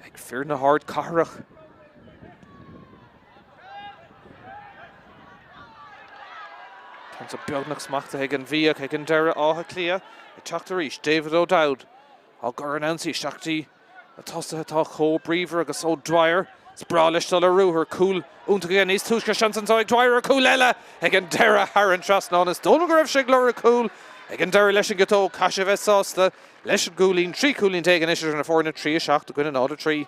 Speaker 1: ag fir na hardchathrach. Tá sé beagnach smachtaithe ag an Mhí ach ag an deireadh Áth Cliath ag teacht arís. David O'Dowd á gcur ar an ionsaí isteach dtí na tosaithe atá chomh bríomhar agus O'Dwyer. Is breá leis dul ar ruathar. Cúl iontach aige níos túisce. Seans anseo ag Dwyer ar chúl eile ag an deireadh thar an trasnán. Is dóigh liom go raibh sé ag lorg cúl ag an deireadh leis an gciotóg. Caithfidh sé a bheith sásta leis an gcúilín. 13 cúilín anois idir na foirne, 3, 7 i gcoinne 0, 3.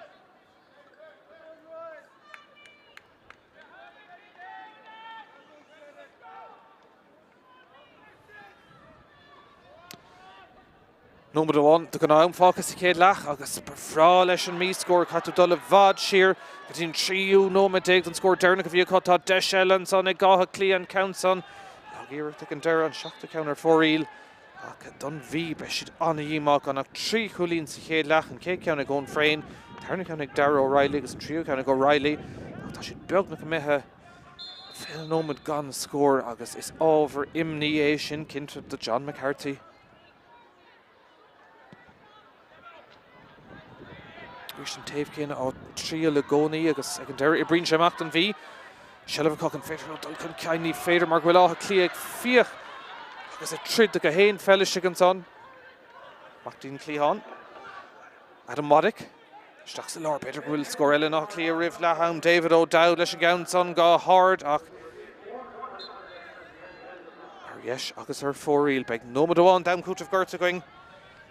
Speaker 1: Nóiméad amháin de ghnáth-am fágtha sa chéad leath agus ba bhreá leis an Mí scór. Caithfidh tú dul i bhfad siar go dtí an tríú nóiméad déag don scór deireanach a bhí acu. Tá deis eile ansan ag Áth Cliath an ceann san. Lag-iarracht ag an deireadh, an seachtú ceann ar fóraoil. Ach don Mhí, beidh siad an-dhíomách gan ach 3 chúilín sa chéad leath, an chéad ceann ag Eoin Frayne, an tarna ceann ag Darragh O'Reilly agus an tríú ceann ag O'Reilly. Ach tá siad beagnach imithe 20 nóiméad gan scór agus is ábhar imní é sin cinnte do John McCarthy. Arís an taobh céanna á triail i gcónaí agus ag an deireadh oibríonn sé amach don Mhí. Seilbh acu an féidir leo dul chun cinn? Ní féidir mar go bhfuil Áth Cliath ag fiach agus ag troid do gach aon pheil istigh ansan. Amach dtí'n cliathán. Adam Waddick. Isteach sa lár, b'fhéidir go bhfuil scór eile in Áth Cliath roimh leath am. David O'Dowd leis an gceann san go hard ach ar dheis agus ar fóraoil. Beidh nóiméad amháin d'am cúitimh gorta againn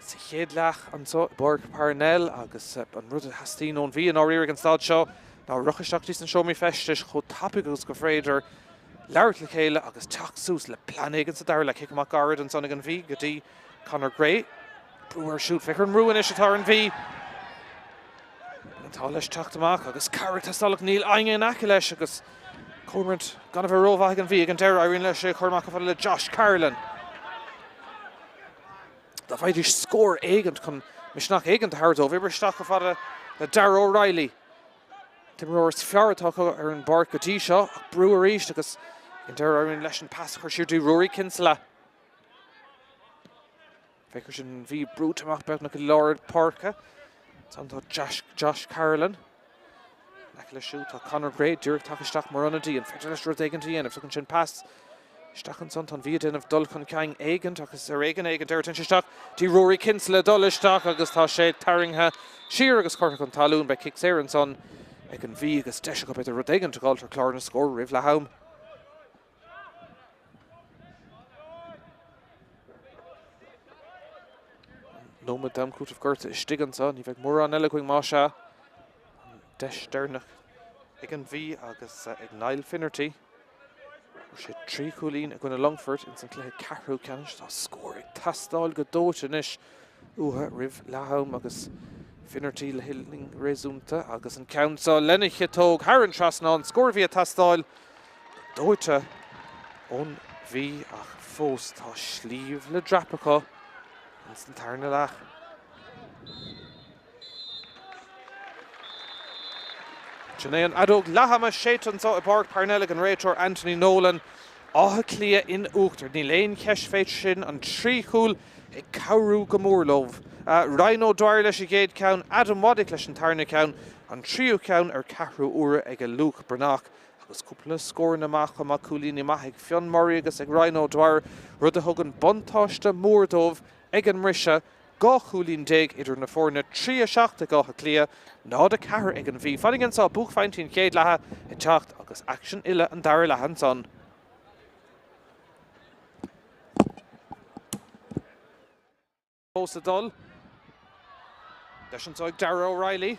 Speaker 1: sa chéad leath anseo i bPáirc Parnell agus an rud a theastaíonn ón Mhí i ndáiríre ag an staid seo ná rith isteach dtí sna seomraí feistis chomh tapaidh agus gur féidir, labhairt le chéile agus teacht suas le plean éigin sa dara leath. Cic amach gairid ansan ag an Mhí go dtí Conor Gray. Brú air siúd. Féach ar an mbrú anois atá ar an Mhí. An t-ádh leis teacht amach agus cabhair ag teastáil ach níl éinne in aice leis agus comhimirt gan a bheith rómhaith ag an Mhí ag an deireadh. Éiríonn leis é a chur amach chomh fada le Josh Carolan. Dá bhfaighidís scór éigint chun misneach éigint a thabhairt dóibh, oibrigh isteach chomh fada le Darragh O'Reilly. An t-imreoir is fearr atá acu ar an bpáirc go dtí seo ach brú arís agus ag an deireadh éiríonn leis an pas a chur siar dtí Ruairí Kinsella. Féach air sin, an Mhí brúite amach beagnach i lár páirce. Ansan tá Josh, Josh Carolan. In aice leis siúd tá Conor Gray díreach tagtha isteach mar ionadaí. An féidir leis rud éigin a dhéanamh? Tugann sin pas isteach ansan. Tá an Mhí ag déanamh dul chun cinn éigint agus ar éigean é ag an deireadh. Téann sé isteach dtí Ruairí Kinsella dul isteach agus tá sé tarraingthe siar agus curtha chun talún. Beidh cic saor ansan ag an Mhí agus deis acu b'fhéidir rud éigin a fháilt ar chlár na scór roimh leath am. Nóiméad d'am cúitimh gorta istigh anseo. Ní bheidh mórán eile againn más ea. An deis deireanach ag an Mhí agus ag Niall Finnerty. Fuair sé 3 chúilín i gcoinne Longfoirt ins an cluiche ceathrú ceannais. Tá scór ag teastáil go dóite anois uathu roimh leath am agus Finnerty le huillinn réasúnta agus an ceann seo lena chiotóg thar an trasnán. Scór a bhí ag teastáil dóite ón Mhí ach fós tá sliabh le dreapadh acu ins an tarna leath. Sin é an fheadóg leathama séidte anseo i bPáirc Parnell ag an réiteoir Anthony Nolan. Áth Cliath in uachtar. Níl aon cheist fé sin, an 3 chúl ag cabhrú go mór leo. Ryan O'Dwyer leis an gcéad cheann, Adam Waddick leis an tarna ceann, an tríú ceann ar ceathrú uaire ag Luke Breathnach. Agus cúpla scóranna maith chomh maith, cúilíní maith ag Fionn Murray agus ag Ryan O'Dwyer, rud a thugann buntáiste mór dóibh ag an mbriseadh, 12 chúilín idir na foirne, 3 7 ag Áth Cliath, 0 4 ag an Mhí. Fanaigí anseo, buaicphointí an chéad leatha ag teacht agus aicsean uile an dara leath ansan. Fós ag dul. Deis anseo ag Darragh O'Reilly.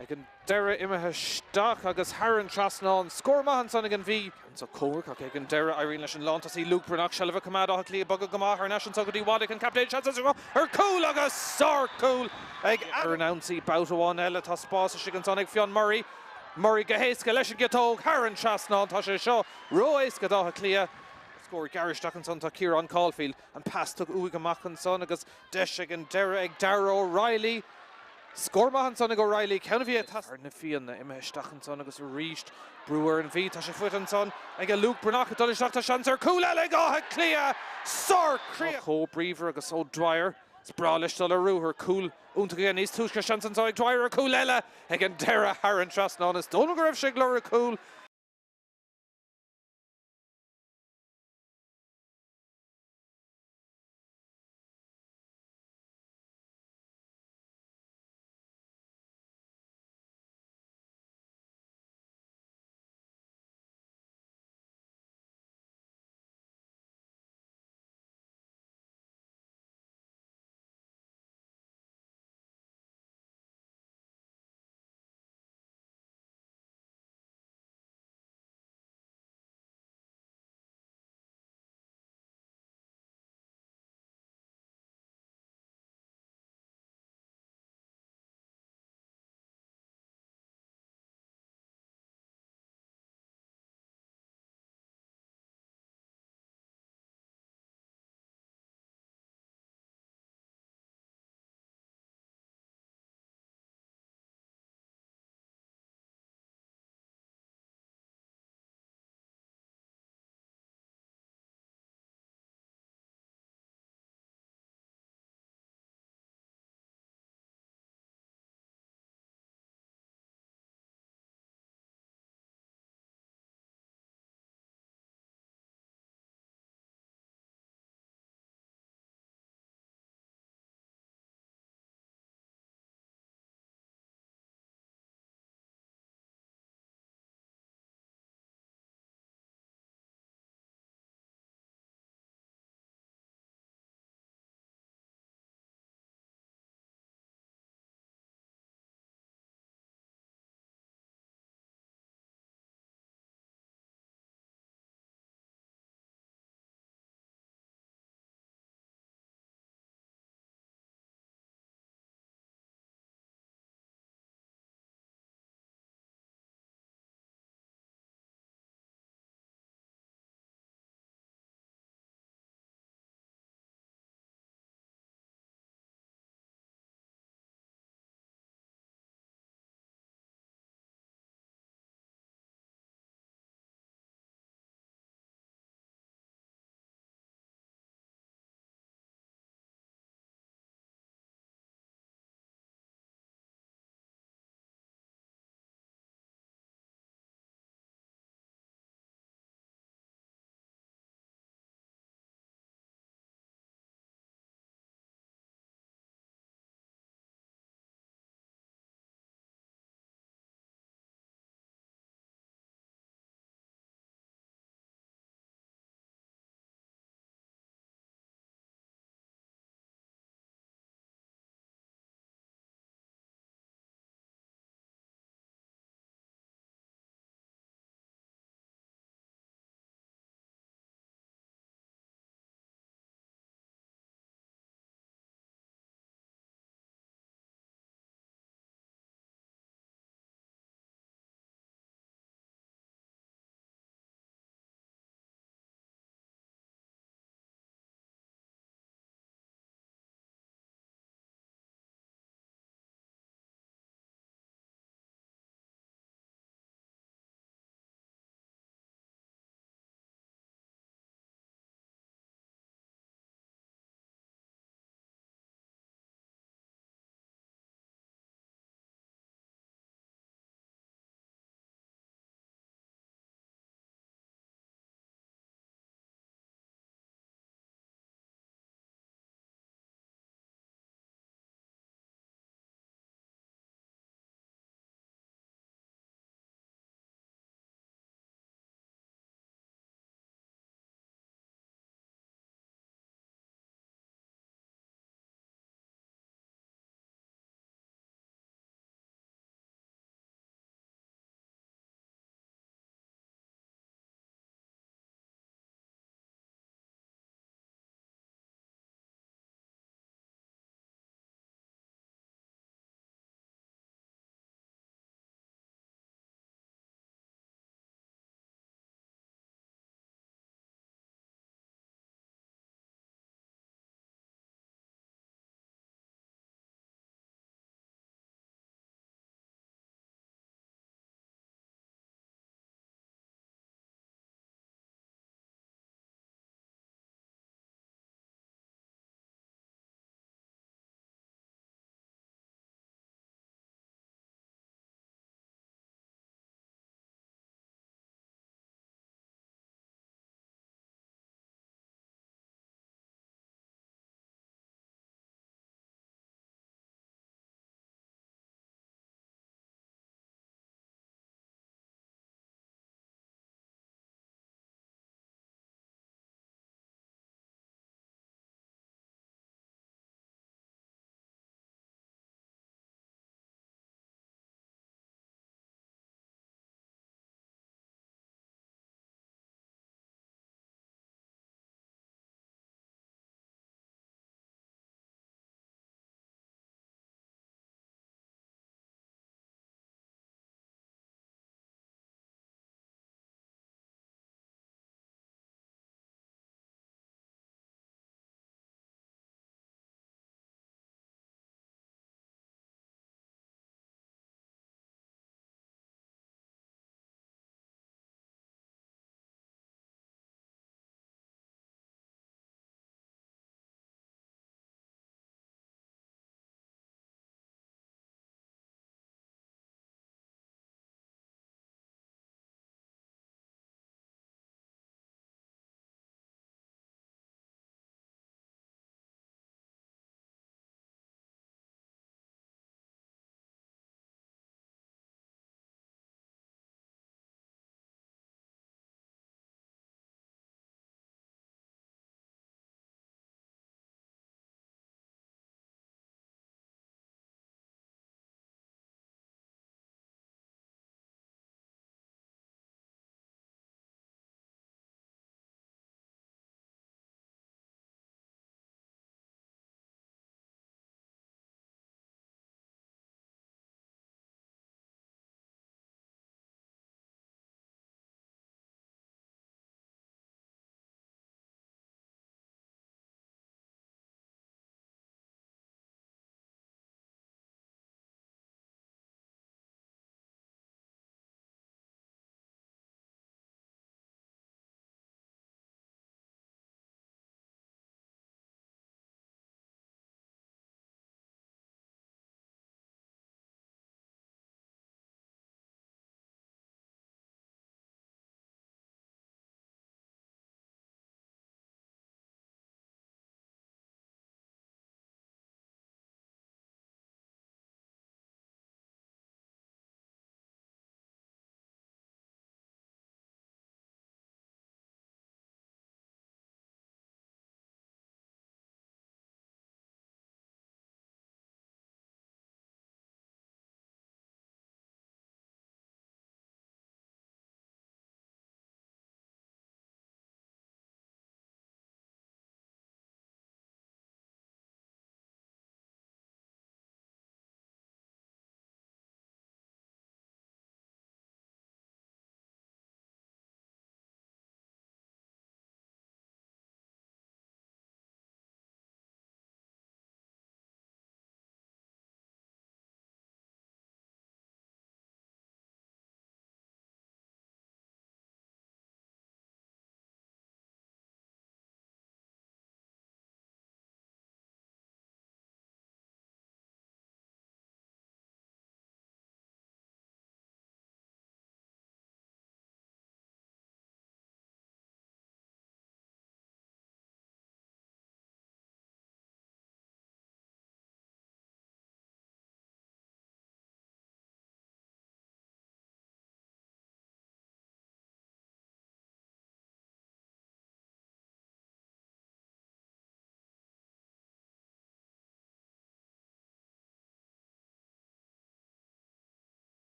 Speaker 1: Ag an deireadh imithe isteach agus thar an trasnán. Scór maith ansan ag an Mhí. Anseo comhrac ach ag an deireadh éiríonn leis an lántosaí Luke Breathnach seilbh a choimeád. Áth Cliath ag bogadh go maith thar n-ais anseo go dtí Waddick an captaen. Seans anseo ar chúl agus sár-chúl ag ar an ionsaí babhta amháin eile. Tá spás istigh ansan ag Fionn Murray. Murray go héasca leis an gciotóg thar an trasnán. Tá sé seo ró-éasca d'Áth Cliath. Scór gearr isteach ansan tá Ciarán Caulfield. An pas tugtha uaidh amach ansan agus deis ag an deireadh ag Darragh O'Reilly. Scór maith ansan ag O'Reilly, ceann a bhí ag teastáil. Na Fianna imithe isteach ansan agus arís brú ar an Mhí. Tá sé faighte ansan ag Luke Breathnach ag dul isteach. Tá seans ar chúl eile ag Áth Cliath! Sár-chríoch! Chomh bríomhar agus O'Dwyer. Is breá leis dul ar ruathar. Cúl iontach aige níos túisce. Seans anso ag Dwyer ar chúl eile ag an deireadh thar an trasnán. Is dóigh liom go raibh sé ag lorg cúl.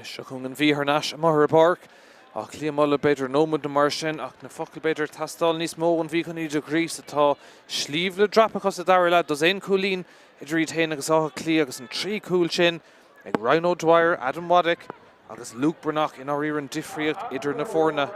Speaker 1: Anois seo chugainn an Mhí thar n-ais amuigh ar an bpáirc. Áth Cliath ag moladh b'fhéidir nóiméad nó mar sin ach na focail b'fhéidir ag teastáil níos mó ón Mhí chun iad a ghríosadh. Tá sliabh le dreapadh acu sa dara leath, dosaen cúilín idir iad féin agus Áth Cliath agus an 3 cúl sin ag Ryan O'Dwyer, Adam Waddick agus Luke Breathnach i ndáiríre an difríocht idir na foirne.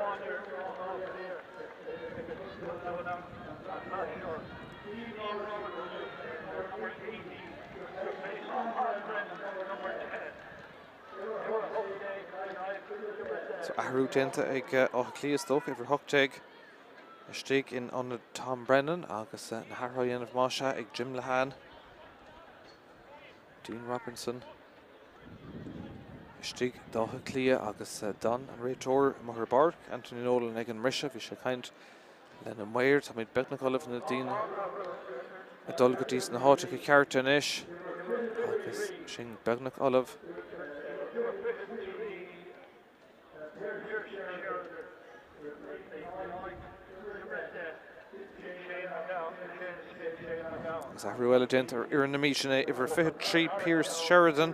Speaker 1: So athrú déanta ag Áth Cliath is dócha, uimhir 18 istigh in ionad Tom Brennan agus na hathruithe á dhéanamh más ea ag Jim Lehane. Dean Robinson istigh d'Áth Cliath agus d'fhan an réiteoir amuigh ar an bpáirc, Anthony Nolan ag an mbriseadh. Bhí sé ag caint lena maor. Táimid beagnach ullamh na daoine ag dul go dtí sna háiteacha cearta anois agus sinn beagnach ullamh. Agus athrú eile déanta ar fhoireann na Mí, sin é uimhir 23 Pearse Sheridan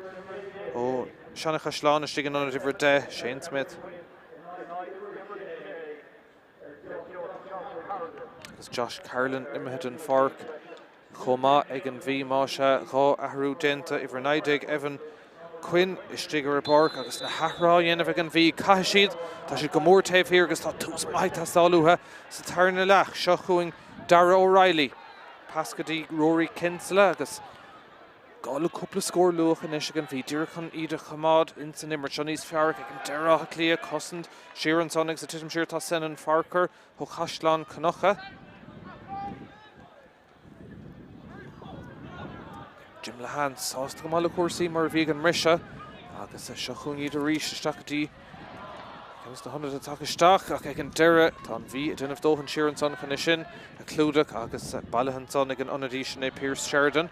Speaker 1: ó Seanachaisleán istigh in ionad uimhir 10 Shane Smith. Agus Josh Carolan imithe den pháirc chomh maith ag an Mhí, más ea, 2 athrú déanta, uimhir 19 Evan Quinn istigh ar an bpáirc agus na hathruithe á dhéanamh ag an Mhí. Caithfidh siad, tá siad go mór taobh thiar agus tá tús maith ag teastáil uathu sa tarna leath. Seo chugainn Darragh O'Reilly. Pas go dtí Rory Kinsella agus Gá le cúpla scór luath anois ag an Mhí, díreach chun iad a choimeád ins an imirt seo níos fearr ach ag an deireadh Áth Cliath, cosaint siar ansan agus ag titim siar tá Senan Farquhar ó Chaisleán Cnucha. Jim Lehane sásta go maith le cúrsaí mar a bhí ag an mbriseadh agus seo chugainn iad arís isteach go dtí ceann de na hionadaithe tagtha isteach ach ag an deireadh tá an Mhí ag déanamh dóthain siar ansan chun é sin a chlúdach agus bailithe ansan ag an ionadaí sin é Pearse Sheridan.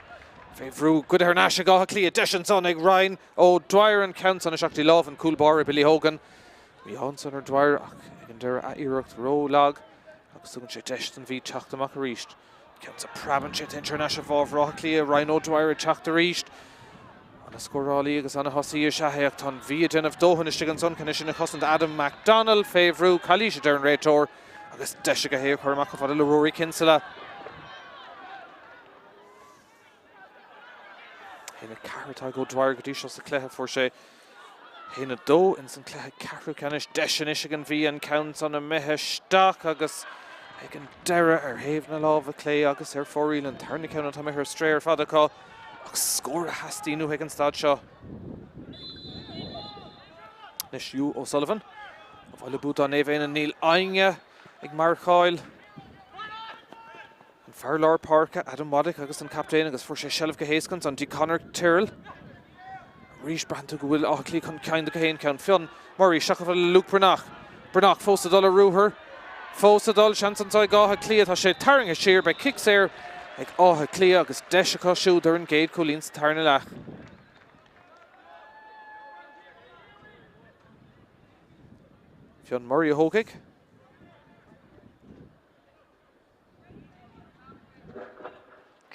Speaker 1: Fé bhrú goidte thar n-ais ag Áth Cliath, deis ansan ag Ryan O'Dwyer an ceann san isteach dtí lámh an cúl báire Billy Hogan. Mí-ádh ansan ar Dwyer ach ag an deireadh ath-iarracht ró-lag agus tugann sé deis don Mhí teacht amach arís. Ceann san preabann sé téann sé thar n-ais i bhfabhar Átha Cliath, Ryan O'Dwyer ag teacht arís. Ana-scórálaí agus ana-thosaí is ea é ach tá an Mhí ag déanamh dóthain istigh ansan chun é sin a chosaint Adam McDonnell fé bhrú, calaois a deir an réiteoir agus deis aige é a chur amach chomh fada le Rory Kinsella. 1-4 atá ag O'Dwyer go dtí seo sa chluiche. Fuair sé 1-2 ins an cluiche ceathrú ceannais. Deis anois ag an Mhí an ceann san imithe isteach agus ag an deireadh ar thaobh na láimhe clé agus ar fóraoil an tarna ceann atá imithe ar strae ar fad acu ach scór a theastaíonn uathu ag an staid seo. Anois Hugh O'Sullivan ó Bhaile Búdáin Naomh Éanna níl éinne ag marcáil. An fear lár páirce, Adam Waddick agus an captaen agus fuair sé seilbh go héasca ansan dtí Conor Tyrrell. Arís braitheann tú go bhfuil Áth Cliath chun cinn de go haon ceann. Fionn Murray isteach chomh fada le Luke Breathnach. Breathnach fós ag dul ar ruathar. Fós ag dul, seans anseo ag Áth Cliath. Tá sé tarraingthe siar, beidh cic saor ag Áth Cliath agus deis acu siúd ar an gcéad chúilín sa tarna leath. Fionn Murray a thógfaidh.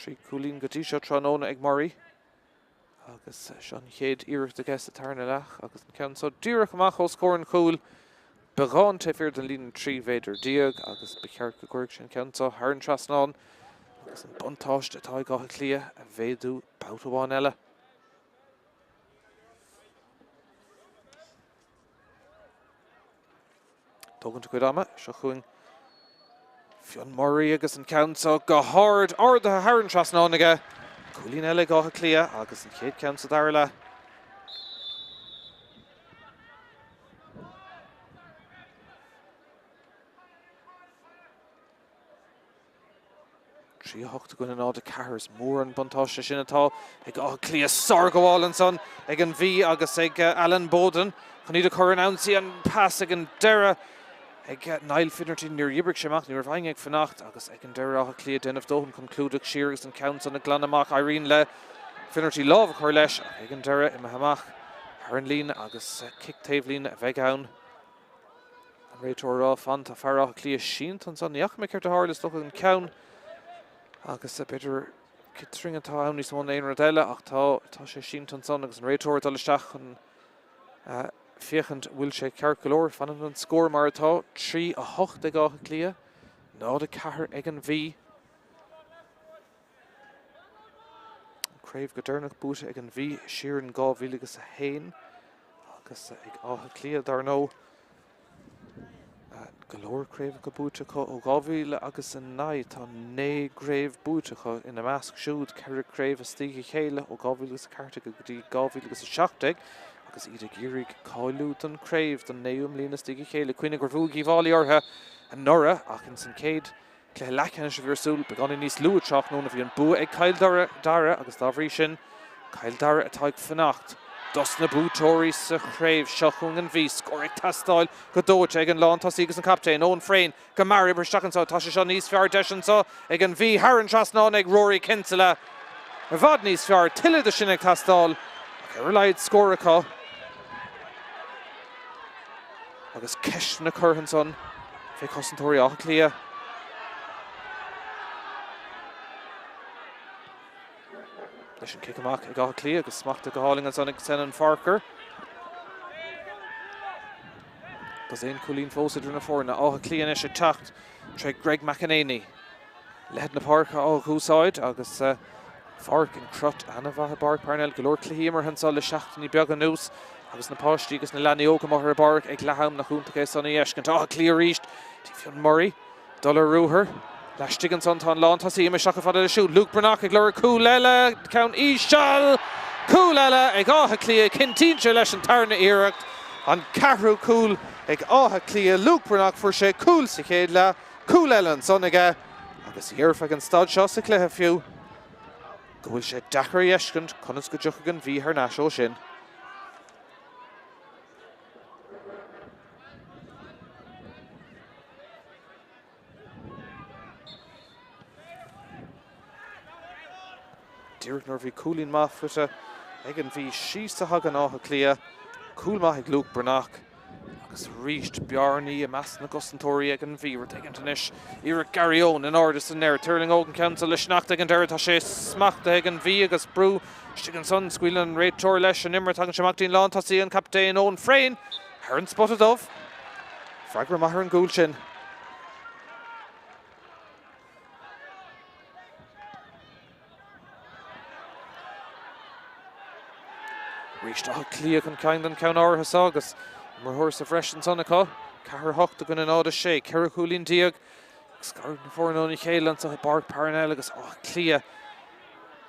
Speaker 1: 3 cúilín go dtí seo tráthnóna ag Murray agus seo an chéad iarracht aige sa tarna leath agus an ceann seo díreach amach os comhair an chúil. Beagán taobh thiar den líne 13 mhéadar agus ba cheart go gcuirfeadh sé an ceann seo thar an trasnán agus an buntáiste atá ag Áth Cliath a mhéadú babhta amháin eile. Tógaint a cuid ama, seo chugainn Fionn Murray agus an ceann seo go hard, ardaithe thar an trasnán aige. Cúilín eile ag Áth Cliath agus an chéad ceann sa dara leath. 3 8 i gcoinne 0 4. Is mór an buntáiste sin atá ag Áth Cliath. Sárghabháil ansan ag an Mhí agus ag Alan Bowden chun iad a chur in ionsaí. An pas ag an deireadh ag Niall Finnerty. Níor dhíbrigh sé amach, ní raibh éinne ag fanacht agus ag an deireadh Áth Cliath déanamh dóthain chun clúdach siar agus an ceann san ag glanadh amach. Éiríonn le Finnerty lámh a chur leis ach ag an deireadh imithe amach thar an líne agus cic taobhlíne a bheidh ann. An réiteoir ag rá, fan, tá fear Átha Cliath sínte ansan, ní fhaca mé céard a tharla, is dócha an ceann agus b'fhéidir ciotrang atá ann níos mó ná aon rud eile ach tá, tá sé sínte ansan agus an réiteoir ag dul isteach chun Féachaint bhfuil sé ceart go leor. Fanann an scór mar atá, 3, 8 ag Áth Cliath, 0, 4 ag an Mhí. An craobh go deireanach buaite ag an Mhí siar in 2001 agus ag Áth Cliath dar ndóigh. Go leor craobhacha buaite acu ó 2009. Tá 9 gcraobh buaite acu, ina measc siúd ceithre craobh istigh a chéile ó 2014 go dtí 2017 agus iad ag iarraidh cáiliú don craobh don naoú mbliain istigh a chéile. Cuimhnigh gur bhuaigh Uíbh Fhailí orthu anuraidh ach ins an chéad Cluiche leathcheannais a bhí ar siúl beagáinín níos lú tráthnóna. Bhí an bua ag Cill Dara agus dá bhrí sin, Cill Dara atá ag fanacht dos na buaiteoirí sa chraobh. Seo chugainn an Mhí. Scór ag teastáil go dóite ag an lántosaí agus an captaen, Eoin Frayne, go mear oibrithe isteach anseo. Tá sé seo níos fearr. Deis anseo ag an Mhí thar an trasnán ag Rory Kinsella. I bhfad níos fearr. Tuilleadh de sin ag teastáil ach ar a laghad scór acu. Agus ceisteanna curtha ansan fé chosantóirí Átha Cliath. Leis an cic amach ag Áth Cliath agus smachtaithe go hálainn ansan ag Senan Parker. Dosaen cúilín fós idir na foirne. Áth Cliath anois ag teacht tré Greg McEnaney. Leithead na páirce á úsáid agus pháirc in crot an-mhaith i bPáirc Parnell. Go leor cluichí imeartha anseo le seachtainí beaga anuas agus na páistí agus na leanaí óga amuigh ar an bpáirc ag leath-am nach iontach é san a fheiscint. Áth Cliath arís dtí Fionn Murray. Dul ar ruathar. Laistigh ansan tá an lántosaí imithe isteach chomh fada leis siúd. Luke Breathnach ag lorg cúl eile. Ceann íseal. Cúl eile ag Áth Cliath. Cinntíonn sé leis an tarna iarracht. An ceathrú cúl ag Áth Cliath. Luke Breathnach fuair sé cúl sa chéad leath. Cúl eile ansan aige agus dhéarfá ag an staid seo sa chluiche fiú go bhfuil sé deacair a fheiscint conas go dtiocfaidh an Mhí thar n-ais ó sin. Díreach nuair a bhí cúilín maith faighte ag an Mhí, síos a thagann Áth Cliath. Cúl maith ag Luke Breathnach agus arís bearnaí i measc na gcosantóirí ag an Mhí. Rud éigint anois. Iarracht Gary Owen in airde san aer. Tuirling an ceann seo le sneachta ag an deireadh. Tá sé smachtaithe ag an Mhí agus brú istigh ansan. Scaoileann an réiteoir leis an imirt. Tagann sé amach dtí'n lántosaí an captaen Eoin Frayne thar an spota dubh. Freagra maith ar an gcúl sin. Arís Áth Cliath chun cinn don ceann áirithe seo agus imreoir sa bhreis ansan acu. 4 8 i gcoinne 0 6, 14 chúilín. Ag scaradh na foirne óna chéile anseo i bPáirc Parnell agus Áth Cliath.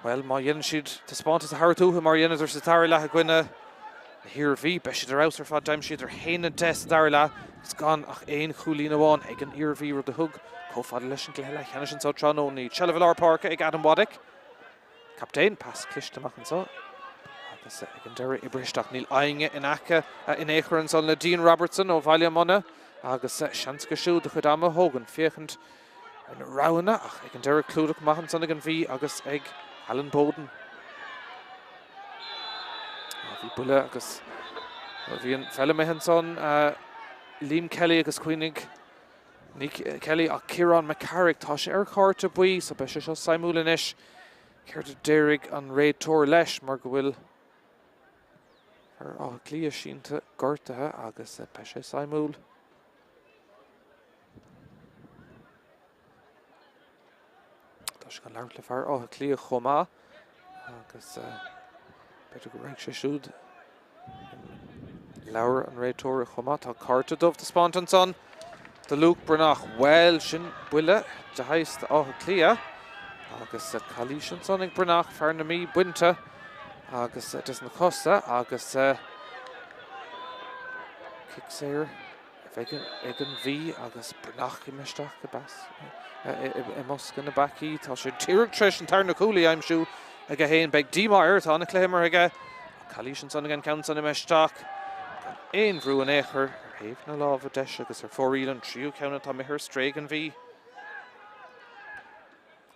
Speaker 1: Bhuel, má dhéanann siad taispeántas a thabhairt uathu mar a dheineadar sa dara leath i gcoinne na hIarmhí, beidh siad ar fheabhas ar fad. D'aimsíodar 1-10 sa dara leath agus gan ach aon chúilín amháin ag an Iarmhí, rud a thug chomh fada leis an gcluiche leathcheannais anseo tráthnóna iad. Seilbh i lár páirce ag Adam Waddick. Captaen, pas cliste amach anseo agus ag an deireadh oibrithe isteach. Níl éinne in aice in aon chor ansan le Dean Robertson ó Bhaile Munna agus seans aige siúd a chuid ama a thógaint féachaint ar na roghanna ach ag an deireadh clúdach maith ansan ag an Mhí agus ag Alan Bowden. Bhí buille agus bhí an pheil amuigh ansan Liam Kelly agus cuimhnigh ní Kelly ach Ciarán McCarrick tá sé ar chárta buí so beidh sé seo suimiúil anois céard a déarfaidh an réiteoir leis mar go bhfuil fear Átha Cliath sínte gortaithe agus beidh sé suimiúil. Tá sé chun labhairt le fear Átha Cliath chomh maith agus b'fhéidir go raibh sé siúd leabhar an réiteora chomh maith. Tá cárta dubh taispeáint ansan do Luke Breathnach. Bhuel, sin buille de shaghas d'Áth Cliath agus calaois ansan ag Breathnach, fear na Mí bainte agus des na cosa agus cic saor. a bheidh ag an Mhí agus Breathnach imithe isteach i bpas i mbosca na bpeacaí. Tá sé díreach tar éis an tarna cúl a aimsiú aige féin. Beidh díomá air, tá an-chluiche imeartha aige. Calaois ansan aige an ceann san imithe isteach gan aon bhrú in aon chor ar thaobh na láimhe deise agus ar fóraoil an tríú ceann atá imithe ar strae ag an Mhí.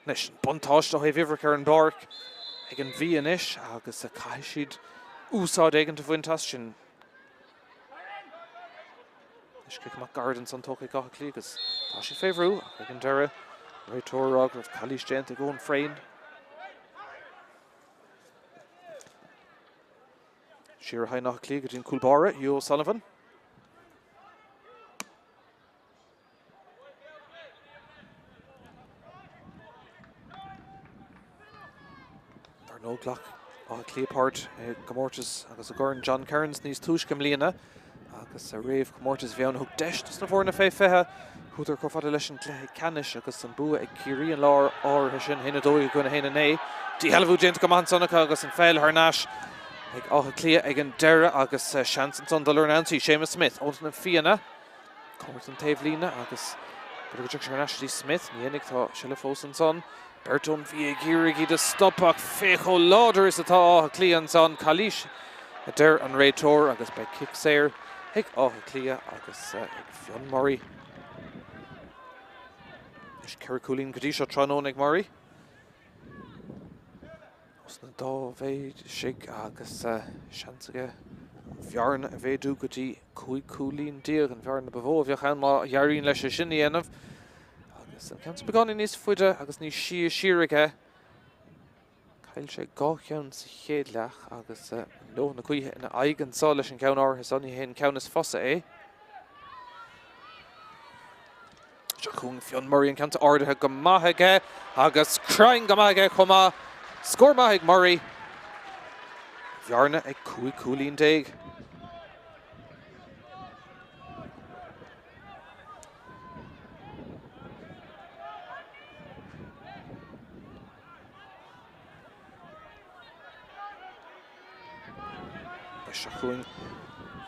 Speaker 1: Anois, an buntáiste ó thaobh uimhreacha ar an bpáirc ag an Mhí anois agus caithfidh siad úsáid éigint a bhaint as sin. Anois cic amach gairid ansan tógtha ag Áth Cliath agus tá siad fé bhrú ach ag an deireadh, réiteoir ag rá go raibh calaois déanta ag Eoin Frayne. Siar a théann Áth Cliath go dtí an cúl báire, Hugh O'Sullivan. Dar ndóigh, ghlac Áth Cliath páirt i gcomórtas agus i gCorn John Kerins níos túisce i mbliana agus sa réamhchomórtas a bhí ann a thug deis dos na foirne fé 20 chuadar chomh fada leis an gcluiche ceannais agus an bua ag Ciarraí an lá áirithe sin, 1-12 i gcoinne 1-9. Díshealbhú déanta go maith ansan acu agus an pheil thar n-ais ag Áth Cliath ag an deireadh agus seans ansan dul ar an ionsaí. Séamus Smith ós na Fianna. Cóngarach don taobhlíne agus b'fhéidir go dtiocfaidh sé thar n-ais go dtí Smith. Ní dhéanfaidh, tá seilbh fós ansan. Beirt ón Mhí ag iarraidh iad a stop ach féach chomh láidir is atá Áth Cliath ansan. Calaois a deir an réiteoir agus beidh cic saor ag Áth Cliath agus ag Fionn Murray. Anois 4 cúilín go dtí seo tráthnóna ag Murray. Os na Dáibhéisigh agus seans aige an bhearna a mhéadú go dtí 15 cúilín. An bhearna ba mhó a bheadh ann má éiríonn leis é sin a dhéanamh. Agus an ceann sin beagáinín níos faide agus níos sia siar aige. Chaill sé dhá cheann sa chéad leath agus leoth na gaoithe ina aghaidh anseo leis an gceann áirithe seo. Ní hé an ceann is fusa é. Seo chugainn Fionn Murray, an ceann seo ardaithe go maith aige agus cruinn go maith aige chomh maith. Scór maith ag Murray. Bhearna ag 15 cúilín. Seo chugainn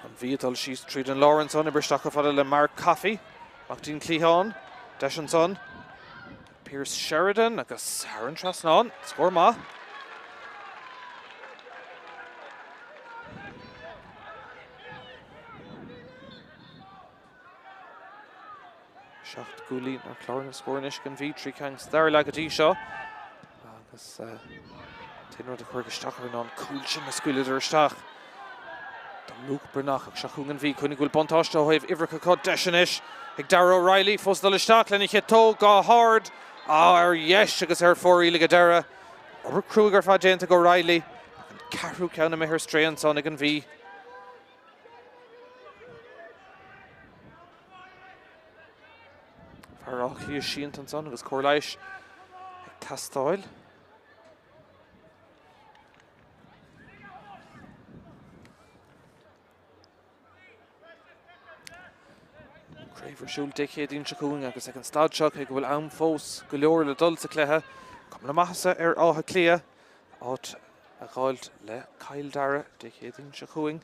Speaker 1: an Mhí ag dul síos tríd an lár ansan, oibrithe isteach chomh fada le Mark Coffey. Amach dtí an cliathán. Deis ansan. Pearse Sheridan agus thar an trasnán. Scór maith. 7 gcúilín ar chlár na scór anois ag an Mhí, 3 ceann sa dara leath go dtí seo. Agus an t-aon rud a chuirfeadh isteach orthu ná an cúl sin a scaoileadar isteach do Luke Breathnach. Ach seo chugainn an Mhí, cuimhnigh go bhfuil buntáiste ó thaobh uimhreacha acu. Deis anois ag Darragh O'Reilly, fós dul isteach lena chiotóg go hard ar dheis agus ar fóraoil ag an deireadh. Obair cruaidh ar fad déanta ag O'Reilly ach an ceathrú ceann imithe ar strae ansan ag an Mhí. Fear Átha Cliath sínte ansan agus cóir leighis ag teastáil. Craobh ar siúl Dé Céadaoin seo chugainn agus ag an staid seo cé go bhfuil am fós go leor le dul sa chluiche, cuma na maitheasa ar Áth Cliath áit a dh'fháilt le Cill Dara Dé Céadaoin seo chugainn.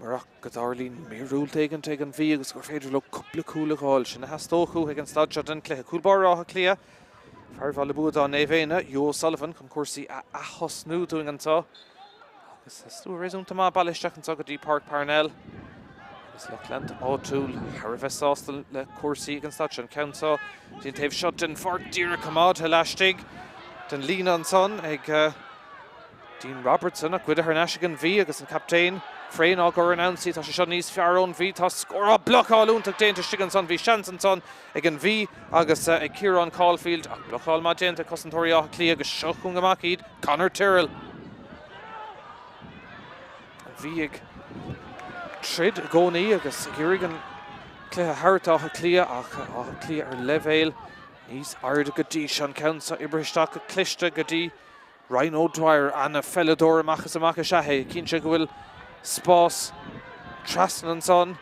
Speaker 1: Murach go dtarlaíonn míorúilt éigin ag an Mhí agus gur féidir leo cúpla cúl a dh'fháil, sin a theastódh uathu ag an staid seo den chluiche. Cúl báire Átha Cliath, fear Bhaile Buadáin, Naomh Éanna, Hugh O'Sullivan chun cúrsaí a ath-thosnú dúinn anseo. Agus slua réasúnta maith bailithe isteach anseo go dtí Páirc Parnell. Agus lucht leanta áitiúil thar a bheith sásta le cúrsaí ag an staid seo. An ceann seo dtí an taobh seo den pháirc díreach coimeádtha laistigh den líne ansan ag Dean Robertson ach goidte thar n-ais ag an Mhí agus an captaen Frayne á gcur ar an ionsaí. Tá sé seo níos fearr ón Mhí. Tá scór á blocáil iontach déanta istigh ansan. Bhí seans ansan ag an Mhí agus ag Ciarán Caulfield ach blocáil maith déanta ag cosantóirí Átha Cliath agus seo chugainn amach iad Conor Tyrrell. An Mhí ag troid i gcónaí agus ag iarraidh an cluiche a thabhairt d'Áth Cliath ach Áth Cliath ar leibhéal níos airde go dtí seo. An ceann seo oibrithe isteach go cliste go dtí Ryan O'Dwyer, ana-pheileadóir amach is amach is ea é. Cinnte go bhfuil spás trasna ansan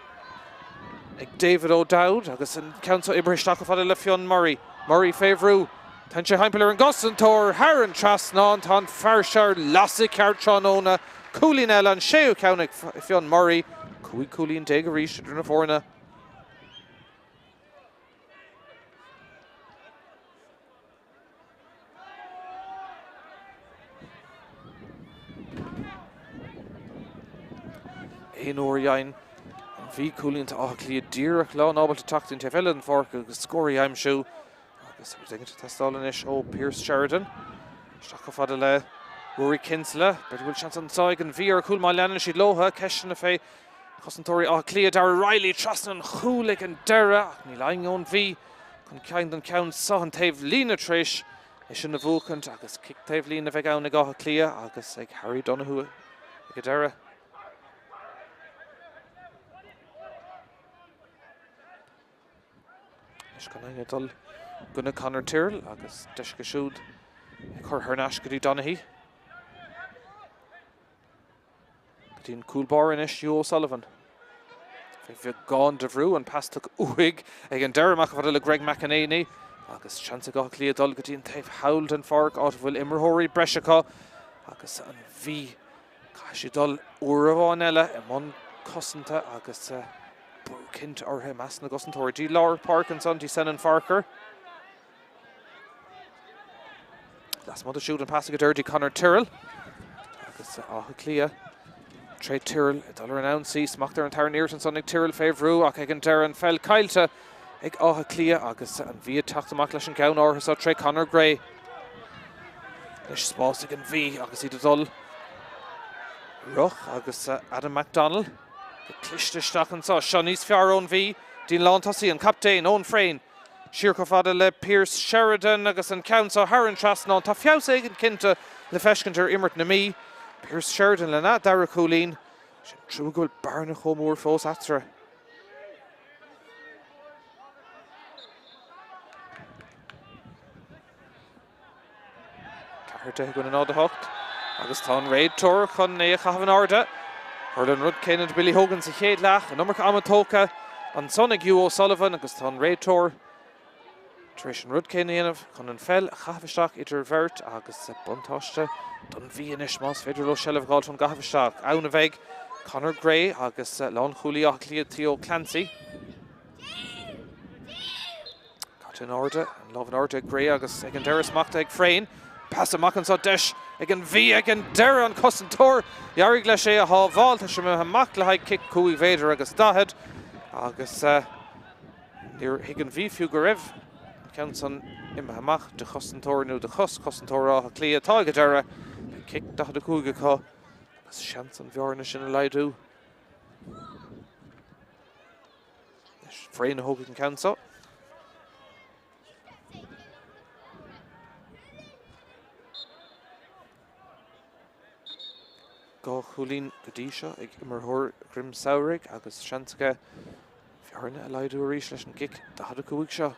Speaker 1: ag David O'Dowd agus an ceann seo oibrithe isteach chomh fada le Fionn Murray. Murray fé bhrú. Téann sé thimpeall ar an gcosantóir thar an trasnán. Tá an fear seo ar lasadh ceart tráthnóna. Cúilín eile, an séú ceann ag Fionn Murray. 15 cúilín arís idir na foirne. Aon uair a dhéanann an Mhí cúilín tá Áth Cliath díreach lán ábalta teacht ón taobh eile den pháirc agus scór a aimsiú agus rud éigin ag teastáil anois ó Pearse Sheridan. Isteach chomh fada le Ruairí Kinsella. B'fhéidir go bhfuil seans anseo ag an Mhí ar chúl má leanann siad leo. Ceisteanna fé chosantóirí Átha Cliath. Darragh Reilly trasna an chúil ag an deireadh ach níl éinne ón Mhí chun cinn don cheann seo, an taobh líne tar éis é sin a bhuachaint agus cic taobh líne a bheidh ann ag Áth Cliath agus ag Harry Donoghue. Ag an deireadh. Anois gan éinne ag dul i gcoinne Conor Tyrrell agus deis aige siúd é a chur thar n-ais go dtí Donaghy. Go dtí an cúl báire anois, Hugh O'Sullivan. Fé bheagán de bhrú, an pas tugtha uaidh ag an deireadh amach chomh fada le Greg McEnaney agus seans ag Áth Cliath dul go dtí an taobh thall den pháirc áit a bhfuil imreoirí breise acu agus an Mhí Caithfidh siad dul uair amháin eile i mbun cosanta agus brú cinnte orthu i measc na gcosantóirí. Dtí lár páirce ansan, dtí Senan Farquhar. Lasmuigh de siúd an pas ag an deireadh dtí Conor Tyrrell agus Áth Cliath tré Tyrrell ag dul ar an ionsaí. Smacht ar an tarna iarracht ansan ag Tyrrell fé bhrú ach ag an deireadh an pheil caillte ag Áth Cliath agus an Mhí ag teacht amach leis an gceann áirithe seo tré Conor Gray. Anois spás ag an Mhí agus iad ag dul roch agus Adam McDonnell go cliste isteach anseo. Seo níos fearr ón Mhí. Dtí an lántosaí, an captaen, Eoin Frayne. Siar chomh fada le Pearse Sheridan agus an ceann seo thar an trasnán. Tá feabhas éigin cinnte le feiscint ar imirt na Mí. Pearse Sheridan lena dara cúilín. Sin trua go bhfuil bearna chomh mór fós eatarthu. 4-10 i gcoinne 0-8 agus tá an réiteoir chun é a chaitheamh in airde. Tharla an rud céanna do Billy Hogan sa chéad leath, an iomarca ama tógtha ansan ag Hugh O'Sullivan agus tá an réiteoir tar éis an rud céanna a dhéanamh chun an pheil a chaitheamh isteach idir bheirt agus buntáiste don Mhí anois más féidir leo seilbh a fháilt ón gcaitheamh isteach. Ann a bheidh Conor Gray agus lánchúlaí Átha Cliath Theo Clancy. Caite in airde, an lámh in airde ag Gray agus ag an deireadh smachtaithe ag Frayne. Pas amach anseo deis ag an Mhí ag an deireadh an cosantóir. D'éirigh leis é a shábháil. Tá sé imithe amach le haghaidh cic 5 mhéadar agus 40 agus níor thuig an Mhí fiú go raibh an ceann san imithe amach de chosantóir nó de chos chosantóir Átha Cliath. Tá ag an deireadh. Beidh cic 45 acu agus seans an bhearna sin a laghdú. Anois Frayne a thógfaidh an ceann seo. Dhá chúilín go dtí seo ag imreoir Dhroim Samhraidh agus seans aige bearna a laghdú arís leis an gcic 45 seo.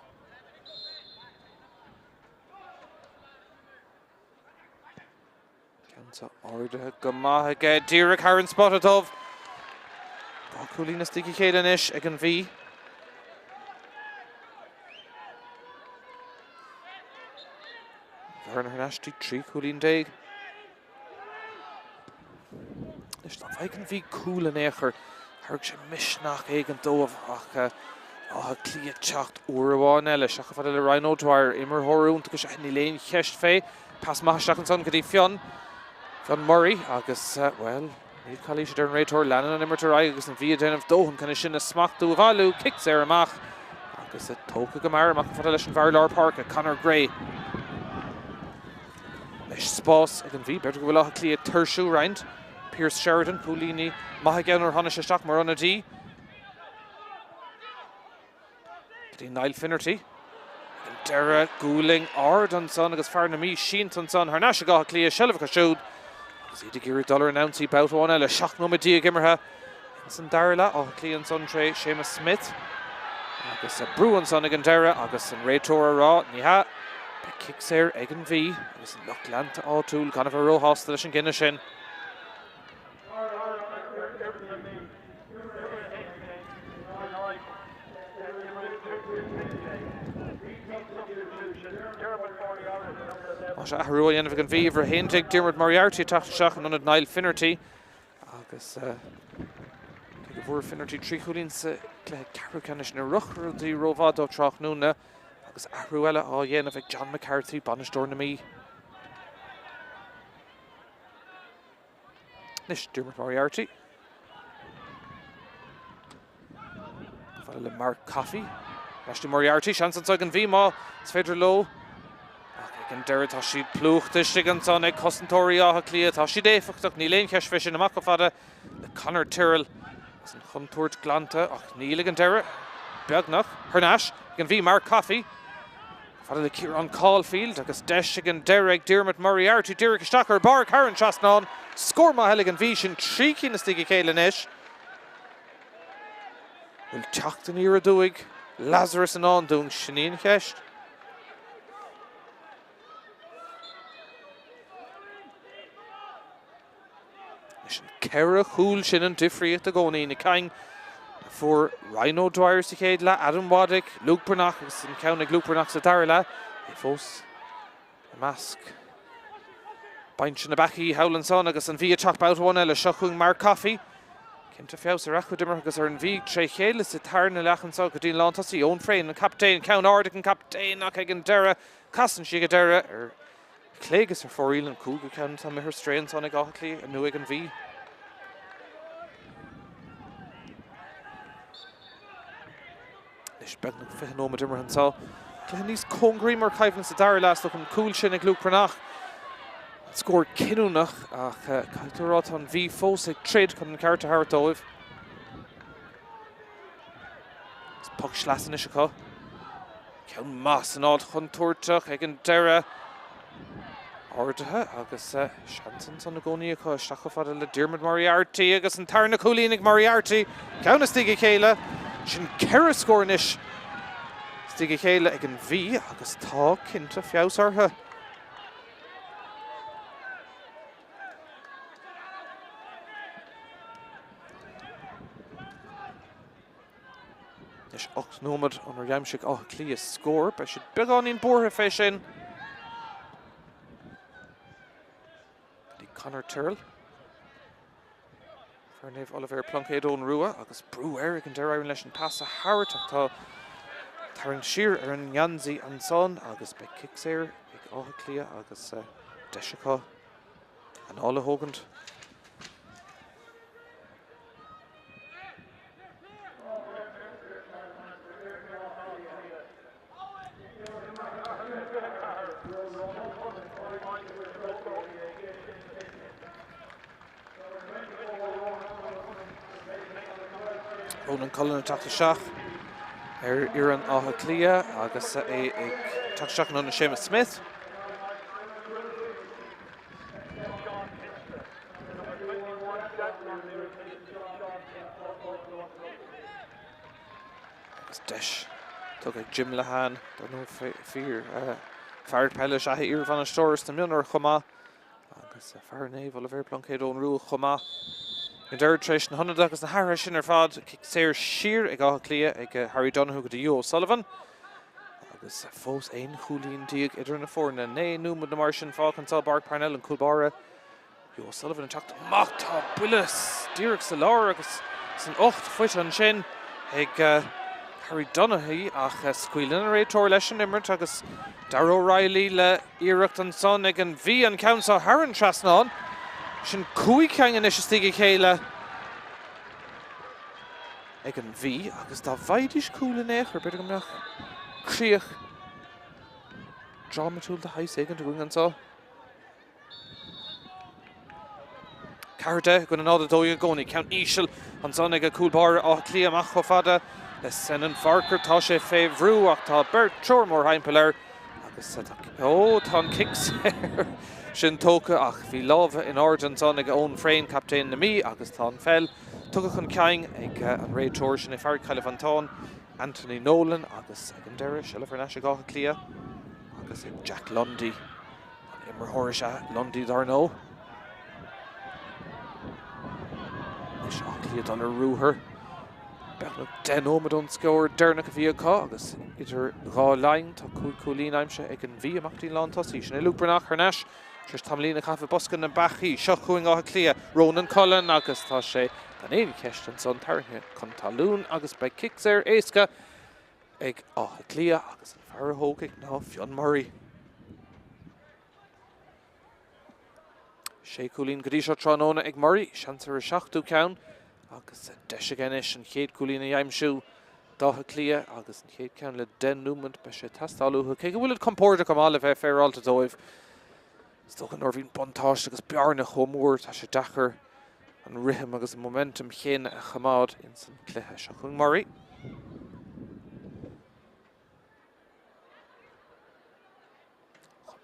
Speaker 1: Ceann seo ardaithe go maith aige, díreach thar an spota dubh. Dá chúilín istigh a chéile anois ag an Mhí. Bhearna thar n-ais dtí 13 chúilín. Anois dá bhfaigheadh an Mhí cúl in aon chor, thabharfadh sé misneach éigin dóibh ach Áth Cliath teacht uair amháin eile. Seo chomh fada le Ryan O'Dwyer, imreoir iontach is ea, níl aon cheist fé. Pas maith isteach ansan go dtí Fionn, Fionn Murray agus, bhuel, níl calaois a deir an réiteoir. Leanann an imirt ar aghaidh agus an Mhí ag déanamh dóthain chun é sin a smachtú, a bhailiú, cic saor amach agus tógtha go mear amach chomh fada leis an bhfear lár páirce, Conor Gray. Anois spás ag an Mhí, b'fhéidir go bhfuil Áth Cliath ag tuirsiú roinnt. Pearse Sheridan, cúilíní maith aige nuair a tháinig sé isteach mar ionadaí. Go dtí Niall Finnerty. Ag an deireadh, gualainn ard ansan agus fear na Mí sínte ansan thar n-ais ag Áth Cliath, seilbh acu siúd agus iad ag iarraidh dul ar an ionsaí babhta amháin eile. 17 nóiméad imeartha ins an dara leath. Áth Cliath ansan tré Séamus Smith agus brú ansan ag an deireadh agus an réiteoir a rá, ní hea, beidh cic saor ag an Mhí agus an lucht leanta áitiúil gan a bheith róshásta leis an gcinneadh sin. Tá athrú á dhéanamh ag an Mhí, uimhir 11 Diarmuid Moriarty ag teacht isteach in ionad Niall Finnerty agus cé go bhfuair Finnerty 3 chúilín sa chluiche ceathrú ceannais níor rith rudaí rómhaith dó tráthnóna agus athrú eile á dhéanamh ag John McCarthy, bainisteoir na Mí. Anois Diarmuid Moriarty. Fada le Mark Coffey. Leis Moriarty, seans anseo ag an Mhí má is féidir leo. Ach ag an deireadh tá siad plúchta istigh ansan ag cosantóirí Átha Cliath. Tá siad éifeachtach, níl aon cheist fé sin amach chomh fada le Conor Tyrrell. Agus an chontúirt glanta ach níl ag an deireadh. Beagnach. Thar n-ais ag an Mhí Mark Coffey. Fada le Ciarán Caulfield agus deis ag an deireadh ag Diarmuid Moriarty díreach isteach ar an bpáirc thar an trasnán. Scór maith eile ag an Mhí, sin 3 cinn istigh a chéile anois. Bhfuil teacht aniar aduaidh Lazarus i ndán dúinn? Sin í an cheist. Leis an 4 chúl sin an difríocht i gcónaí. Na cinn a fuair Ryan O'Dwyer sa chéad leath, Adam Waddick, Luke Breathnach agus an ceann ag Luke Breathnach sa dara leath, é fós i measc binse na bpeacaí thall ansan agus an Mhí ag teacht babhta amháin eile. Seo chugainn Mark Coffey. Cinnte feabhas ar a chuid imeartha agus ar an Mhí tré chéile sa tarna leath anso go dtí an lántosaí, Eoin Frayne, an captaen, ceann ard ag an gcaptaen ach ag an deireadh casann sí ag an deireadh ar chlé agus ar fóraoil an cúigiú ceann atá imithe ar strae ansan ag Áth Cliath nó ag an Mhí. Anois beagnach 20 nóiméad imeartha anseo. Cluiche níos cóngaraí mar choimhlint sa dara leath is dócha an cúl sin ag Luke Breathnach. An scór cinniúnach ach caithfidh tú a rá tá an Mhí fós ag troid chun an ceart a thabhairt dóibh. Agus poc sleasa anois acu. Ceann maith san áit chontúirteach ag an deireadh. Ardaithe agus seans ansan i gcónaí acu isteach chomh fada le Diarmuid Moriarty agus an tarna cúilín ag Moriarty. Ceann istigh a chéile. Sin 4 scór anois istigh a chéile ag an Mhí agus tá cinnte feabhas orthu. Anois 8 nóiméad ónar aimsigh Áth Cliath scór. Beidh siad beagáinín buartha fé sin. Go dtí Conor Tyrrell. Fear Naomh Oilibhéar Pluincéid Eoghan Rua agus brú air ag an deireadh éiríonn leis an pas a thabhairt ach tá tarraingt siar ar an ngeansaí ansan agus beidh cic saor ag Áth Cliath agus deis acu anáil a thógaint. Ronan Cullen ag teacht isteach ar fhoireann Átha Cliath agus é ag teacht isteach in ionad Seamus Smith. Agus deis tugtha ag Jim Lehane, dar ndóigh fear peile is ea é, iarbhainisteoir sna mionúir chomh maith agus fear Naomh Oilibhéar Pluincéid Eoghan Rua chomh maith. Ag an deireadh tar éis na hionadaithe agus na hathruithe sin ar fad, cic saor siar ag Áth Cliath ag Harry Donoghue go dtí Hugh O'Sullivan. Agus fós 11 chúilín idir na foirne. 9 nóiméad nó mar sin fágtha anseo i bPáirc Parnell, an cúl báire Hugh O'Sullivan ag teacht amach. Tá buille díreach sa lár agus san ucht faighte ansin ag Harry Donoghue ach scaoileann an réiteoir leis an imirt agus Darragh O'Reilly le iarracht ansan ag an Mhí an ceann seo thar an trasnán. Sin 5 cheann anois istigh a chéile ag an Mhí agus dá bhfaighidís cúl in aon chor b'fhéidir go mbeadh críoch drámatúil de shaghas éigint againn anseo. 4 10 i gcoinne 0 12 i gcónaí. Ceann íseal ansan ag cúl báire Átha Cliath amach chomh fada le Senan Farquhar. Tá sé fé bhrú ach tá beirt, triúr mórthimpeall air agus tá, ó, tá an cic saor sin tógtha ach bhí lámha in airde ansan ag Eoin Frayne, captaen na Mí agus tá an pheil tugtha chun cinn ag an réiteoir sin é fear Chill Mhantáin, Anthony Nolan agus ag an deireadh seilbh thar n-ais ag Áth Cliath agus ag Jack Lundy. An imreoir is ea Lundy dar ndóigh. Anois Áth Cliath dul ar ruathar. Beagnach 10 nóiméad ón scór deireanach a bhí acu agus idir dhá linn tá 5 cúilín aimsithe ag an Mhí amach dtí'n lán tosaí. Sin é Luke Breathnach thar n-ais tar éis tamaillín a chaitheamh i bosca na mbeachaí. Seo chugainn Áth Cliath, Ronan Cullen agus tá sé gan aon cheist ansan tarraingthe chun talún agus beidh cic saor éasca ag Áth Cliath agus an fear a thógfaidh ná Fionn Murray. Sé cúilín go dtí seo tráthnóna ag Murray, seans ar a seachtú ceann agus deis aige anois an chéad cúilín a aimsiú d'Áth Cliath agus an chéad ceann le 10 nóiméad beidh sé ag teastáil uathu cé go bhfuilid compordach go maith le bheith féaráilte dóibh. Is dócha nuair a bhíonn buntáiste agus bearna chomh mór tá sé deacair an rithim agus an momentum chéanna a choimeád ins an cluiche. Seo chugainn Murray.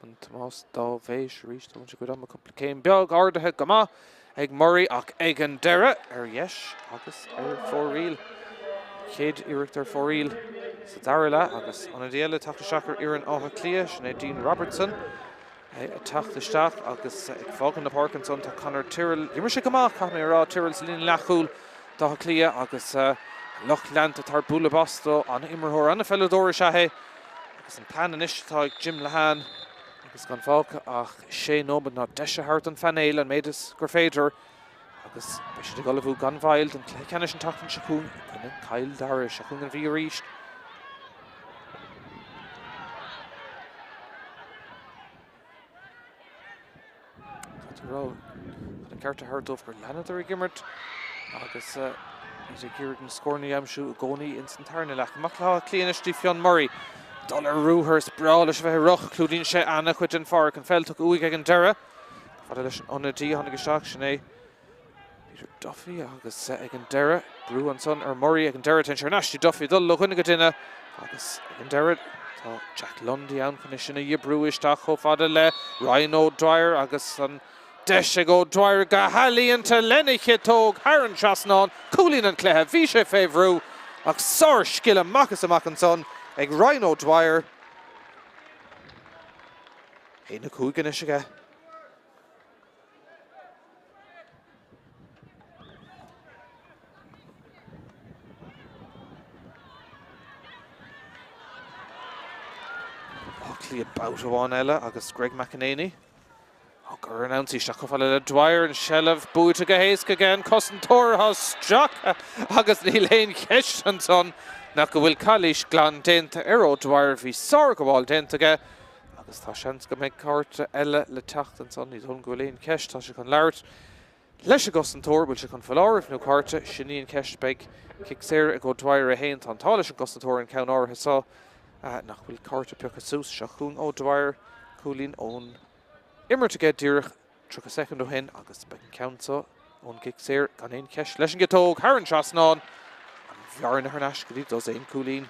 Speaker 1: Tugann Tomás Dáibhéis arís, tógann sé a chuid ama, cúpla céim beag, ardaithe go maith ag Murray ach ag an deireadh ar dheis agus ar fóraoil. Chéad iarracht ar fóraoil sa dara leath agus ionadaí eile ag teacht isteach ar fhoireann Átha Cliath, sin é Dean Robertson ag teacht isteach agus ag fágáil na páirce ansan tá Conor Tyrrell. D'imir sé go maith, caithfidh mé a rá, Tyrrell sa líne leathchúil d'Áth Cliath agus lucht leanta tar bualadh bos dó, an-imreoir, an-pheileadóir is ea é. Agus an plean anois atá ag Jim Lehane agus gan fágtha ach sé nóiméad ná deis a thabhairt don phainéal an méid is gur féidir agus beidh siad ag ullmhú gan mhoill don chluiche ceannais an tseachtain seo chugainn i gcoinne Chill Dara. Seo chugainn an Mhí arís. Caithfidh a rá chun an ceart a thabhairt dóibh gur leanadar ag imirt agus iad ag iarraidh na scóranna a aimsiú i gcónaí ins an tarna leath. Amach le hÁth Cliath anois dtí Fionn Murray. Dul ar ruathar, is breá leis a bheith ag rith, clúdaíonn sé ana-chuid den pháirc. An pheil tugtha uaidh ag an deireadh. Fada leis an ionadaí a tháinig isteach, sin é Peter Duffy agus ag an deireadh, brú ansan ar Murray ag an deireadh, téann sé ar ais dtí Duffy, dul ó dhuine go duine agus ag an deireadh tá Jack Lundy ann chun é sin a dhíobrú isteach chomh fada le Ryan O'Dwyer agus an deis ag O'Dwyer go healaíonta lena chiotóg thar an trasnán, cúilín an chluiche, bhí sé fé bhrú ach sár-scil amach is amach ansan ag Ryan O'Dwyer. 1-5 anois aige. Áth Cliath babhta amháin eile agus Greg McEnaney á gcur ar an ionsaí isteach chomh fada le Dwyer an seilbh buaite go héasca aige an cosantóir atá stractha agus níl aon cheist ansan nach go bhfuil calaois glan déanta ar O'Dwyer. Bhí sárghabháil déanta aige. Agus tá seans go mbeidh cárta eile le teacht ansan, ní dóigh liom go bhfuil aon cheist, tá sé chun labhairt leis an gcosantóir, bhfuil sé chun foláireamh nó cárta, sin í an cheist, beidh cic saor ag O'Dwyer é féin, tá an t-ádh leis an gcosantóir an ceann áirithe seo nach bhfuil cárta pioctha suas, seo chugainn O'Dwyer, cúilín ón imirt aige díreach 30 soicind ó shin agus beidh an ceann seo ón gcic saor gan aon cheist leis an gciotóg thar an trasnán, an bhearna thar n-ais go dtí dosaen cúilín.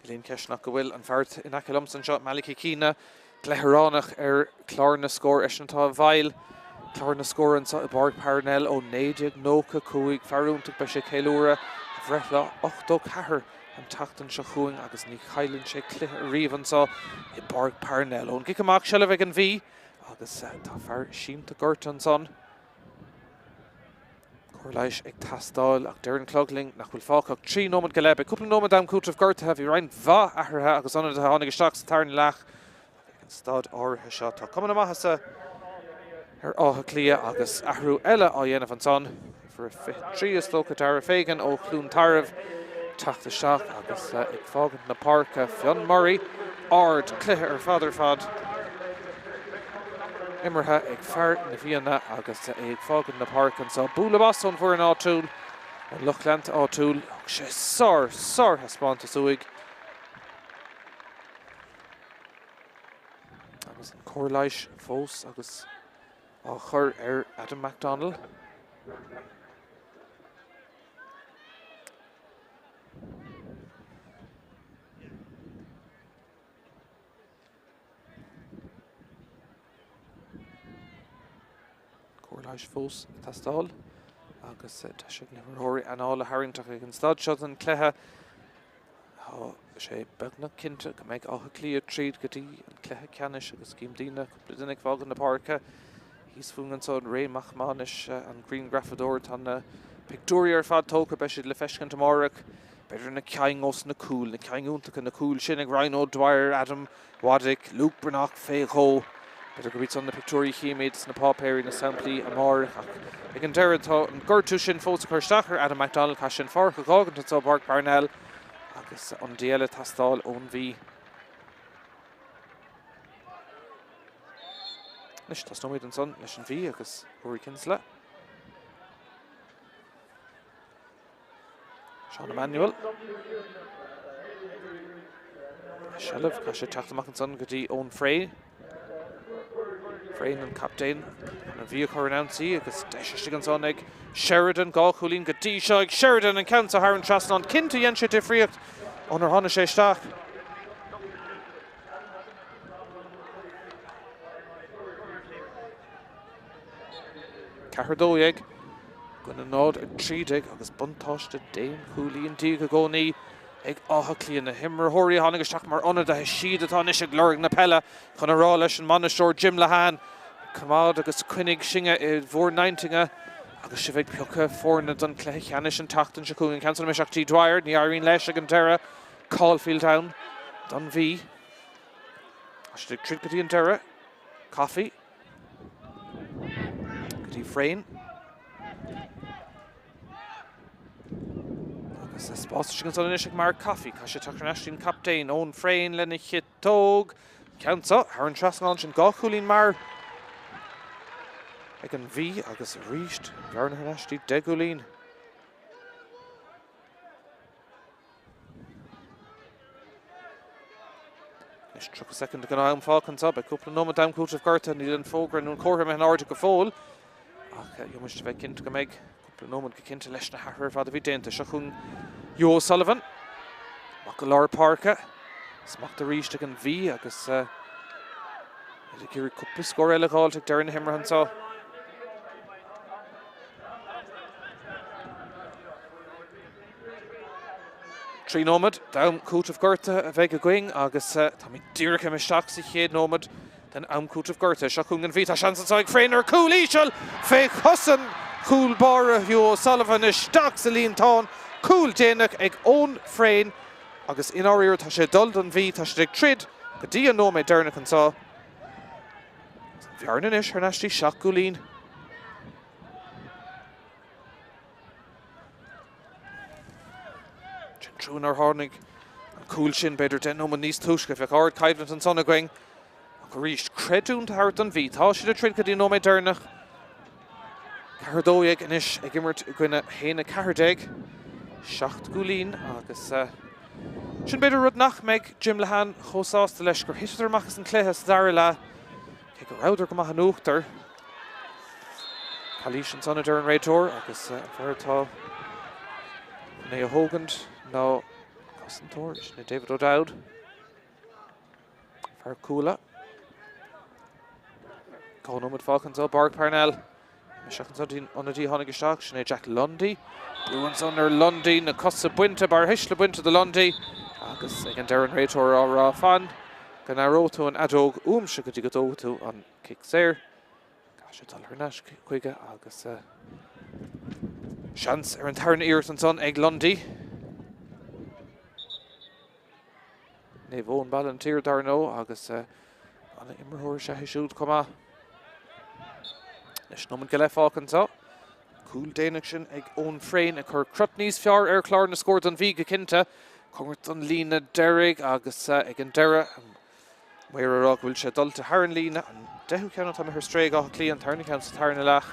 Speaker 1: Níl aon cheist nach go bhfuil an fear in aice liomsa anseo, Malachy Keena, Gleithireánach ar chlár na scór, eisean atá i bhfeighil chlár na scór anseo i bPáirc Parnell ó 1995. Fear iontach, beidh sé ag ceiliúradh a bhreithlá 84 an tseachtain seo chugainn agus ní chailleann sé cluiche ariamh anseo i bPáirc Parnell. Ón gcic amach, seilbh ag an Mhí agus tá fear sínte gortaithe ansan. Cóir leighis ag teastáil ach deir an clog linn nach bhfuil fágtha ach 3 nóiméad go leith. Beidh cúpla nóiméad d'am cúitimh gortaithe. Bhí roinnt mhaith athruithe agus ionadaithe a tháinig isteach sa tarna leath ach ag an staid áirithe seo tá cuma na maitheasa ar Áth Cliath agus athrú eile á dhéanamh ansan. Uimhir 23 is dócha, Darragh Fagan ó Chluain Tarbh teacht isteach agus ag fágaint na páirce Fionn Murray. Ard cluiche ar fad ar fad imeartha ag fear na bhFianna agus é ag fágaint na páirce anseo. Bualadh bos ón bhfoireann áitiúil, ón lucht leanta áitiúil. Thug sé sár, sárthaispeántas uaidh. Agus an cóir leighis fós agus á chur ar Adam McDonnell. Cóir leighis fós ag teastáil agus deis ag na himreoirí anáil a tharraingt ach ag an staid seo den chluiche tá sé beagnach cinnte go mbeidh Áth Cliath tríd go dtí an cluiche ceannais agus cím daoine, cúpla duine ag fágáil na páirce thíos fúinn anso, Ray Mac Mánais, an grianghrafadóir, tá na pictiúirí ar fad tógtha, beidh siad le feiscint amárach. B'fhéidir na cinn ós na cúil, na cinn iontacha, na cúil sin ag Ryan O'Dwyer, Adam Waddick, Luke Breathnach fé dhó. B'fhéidir gurb iad san na pictiúirí a chímid sna páipéirí, na samplaí amárach ach ag an deireadh tá an gortú sin fós ag cur isteach ar Adam McDonald, caithfidh sé an pháirc a dh'fhágaint anso i bPáirc Parnell agus ionadaí eile ag teastáil ón Mhí. Anois tosnóimid ansan leis an Mhí agus Rory Kinsella. Seán Emmanuel. Seilbh, caithfidh sé teacht amach ansan go dtí Eoin Frey. Frayne an captaen chun an Mhí a chur in ionsaí agus deis istigh ansan ag Sheridan. 2 chúilín go dtí seo ag Sheridan, an ceann seo thar an trasnán. Cinnte dhein sé difríocht ónar tháinig sé isteach. 4-12 i gcoinne 0-13 agus buntáiste d'aon chúilín déag i gcónaí ag Áth Cliath. Na himreoirí a tháinig isteach mar ionadaithe, siad atá anois ag lorg na peile chun a rá leis an mbainisteoir Jim Lehane, coimeád agus coinnigh sinne i bhur n-intinne agus sibh ag piocadh foirne don chluiche ceannais an tseachtain seo chugainn. Ceann san isteach go dtí Dwyer, ní éiríonn leis ag an deireadh. Caulfield ann don Mhí. Tá siad ag troid go dtí an deireadh. Coffey. Go dtí Frayne. Agus spás istigh ansan anois ag Mark Coffey. Caithfidh sé teacht thar n-ais dtí'n captaen, Eoin Frayne lena chiotóg. Ceann seo thar an trasnán sin 2 chúilín mear ag an Mhí agus arís an bhearna thar n-ais dtí 10 gcúilín. Anois 30 soicind den am fágtha anseo. Beidh cúpla nóiméad d'am cúitimh gortaithe. Níl an fógra nó an comhartha imithe in airde go fóill. Ach gheobhaidh muid a bheith cinnte go mbeidh cúpla nóiméad go cinnte leis na hathruithe ar fad a bhí déanta. Seo chugainn Hugh O'Sullivan. Amach go lár páirce. Smacht arís ag an Mhí agus iad ag iarraidh cúpla scór eile a dh'fháilt ag deireadh na himeartha anseo. 3 nóiméad d'am cúitimh gortaithe a bheidh againn agus táimid díreach imithe isteach sa chéad nóiméad den am cúitimh gortaithe. Seo chugainn an Mhí. Tá seans anseo ag Frayne ar chúl íseal fé chosa an chúl báire Hugh O'Sullivan isteach sa líontán. Cúl déanach ag Eoin Frayne agus i ndáiríre tá sé ag dul don Mhí. Tá siad ag troid go dtí an nóiméad deireanach anseo. An bhearna anois thar n-ais dtí 7 gcúilín. Sin trua nár tháinig an cúl sin, b'fhéidir 10 nóiméad níos túisce. Bheadh ardchoimhlint ansan againn. Ach arís, creidiúint a thabhairt don Mhí. Tá siad ag troid go dtí an nóiméad deireanach. 4-12 anois ag imirt i gcoinne 1-14. 7 gcúilín agus sin b'fhéidir rud nach mbeidh Jim Lehane chomh sásta leis, gur thiteadar amach as an chluiche sa dara leath. Cé go rabhadar go maith in uachtar, calaois ansan a deir an réiteoir agus an fear atá chun é a thógaint ná cosantóir, sin é David O'Dowd, fear Cuala. 2 nóiméad fágtha anseo i bPáirc Parnell. Isteach ansan dtí'n ionadaí a tháinig isteach, sin é Jack Lundy. Brú ansan ar Lundy, na cosa bainte, barrthuisle bainte de Lundy agus ag an deireadh an réiteoir á rá fan go n-aireoidh tú an fheadóg uaimse go dtí go dtógfaidh tú an cic saor. Caithfidh sé dul thar n-ais chuige agus seans ar an tarna iarracht ansan ag Lundy. Naomh Eoin Baile an tSaoir dar ndóigh agus an-imreoir is ea é siúd chomh maith. Anois nóiméad go leith fágtha anseo. Cúl déanach sin ag Eoin Frayne ag cur crot níos fearr ar chlár na scór don Mhí go cinnte. Cóngarach don líne deiridh agus ag an deireadh an maor ag rá go bhfuil sé dulta thar an líne. An deichiú ceann atá imithe ar strae ag Áth Cliath, an tarna ceann sa tarna leath.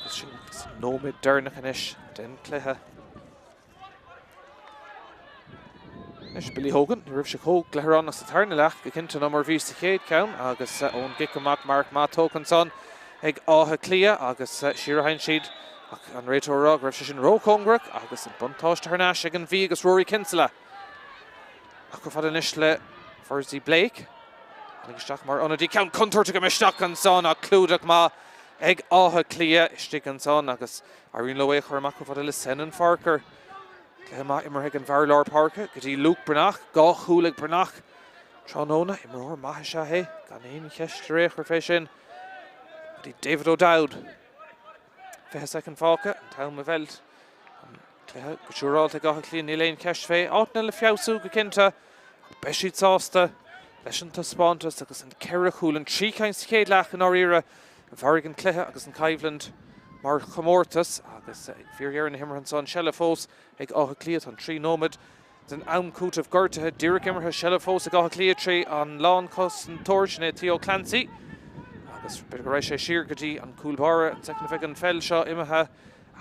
Speaker 1: Agus sin sa nóiméad deireanach anois den chluiche. Anois Billy Hogan, ní raibh sé chomh gleadhránach sa tarna leath go cinnte ná mar a bhí sa chéad cheann agus ón gcic amach marc maith tógtha ansan ag Áth Cliath agus siar a théann siad ach an réiteoir ag rá go raibh sé sin róchóngarach agus an buntáiste thar n-ais ag an Mhí agus Ruairí Kinsella ach chomh fada anois le Fursey Blake. Tháinig isteach mar ionadaí ceann contúirteach imithe isteach ansan ach clúdach maith ag Áth Cliath istigh ansan agus éiríonn leo é a chur amach chomh fada le Senan Farquhar. Cluiche maith imeartha ag an bhfear lár páirce go dtí Luke Breathnach. 2 chúl ag Breathnach tráthnóna. Imreoir maith is ea é, gan aon cheist ar aon chor fé sin. Go dtí David O'Dowd. 20 soicind fágtha, an t-am a mheilt. An cluiche go siúráilte ag Áth Cliath, níl aon cheist fé. Áiteanna le feabhsú go cinnte. Ach beidh siad sásta leis an taispeántas agus an ceithre chúl, an trí cinn sa chéad leath i ndáiríre, a mharaigh an cluiche agus an choimhlint mar chomórtas. Agus ag fíordheireadh na himeartha anso, an seilbh fós ag Áth Cliath. Tá an 3 nóiméad den am cúitimh gortaithe díreach imeartha, seilbh fós ag Áth Cliath tré an lánchosantóir, sin é Theo Clancy. Agus b'fhéidir go raghaidh sé siar go dtí an cúl báire an soicind a bheidh an pheil seo imithe.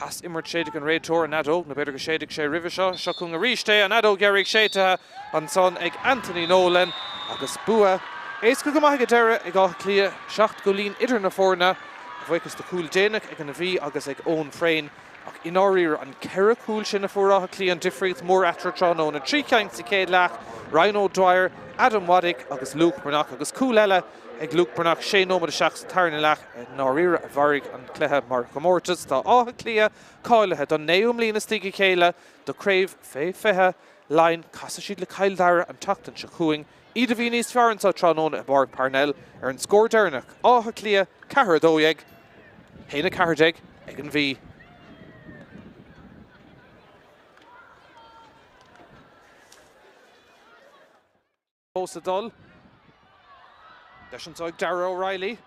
Speaker 1: As imirt séidfidh an réiteoir an fheadóg, nó b'fhéidir go séidfidh sé roimhe seo. Seo chugainn arís é, an fheadóg dheiridh séidte ansan ag Anthony Nolan agus bua Éasca go maith ag an deireadh ag Áth Cliath, 7 gcúilín idir na foirne, a bhuíochas do chúl déanach ag an Mhí agus ag Eoin Frayne, ach i ndáiríre an 4 chúl sin a fuair Áth Cliath an difríocht mhór eatarthu tráthnóna, 3 cheann sa chéad leath, Ryan O'Dwyer, Adam Waddick agus Luke Breathnach agus cúl eile ag Luke Breathnach 6 nóiméad isteach sa tarna leath i ndáiríre a mharaigh an cluiche mar chomórtas. Tá Áth Cliath cáilithe don naoú mbliain as a chéile do Chraobh Fé 20 Laighean. Casfaidh siad le Cill Dara an tseachtain seo chugainn. Iad a bhí níos fearr anseo tráthnóna i bPáirc Parnell ar an scór deireanach, Áth Cliath 4, 12, 1, 14 ag an Mhí. Fós ag dul. Deis anseo ag Darragh O'Reilly.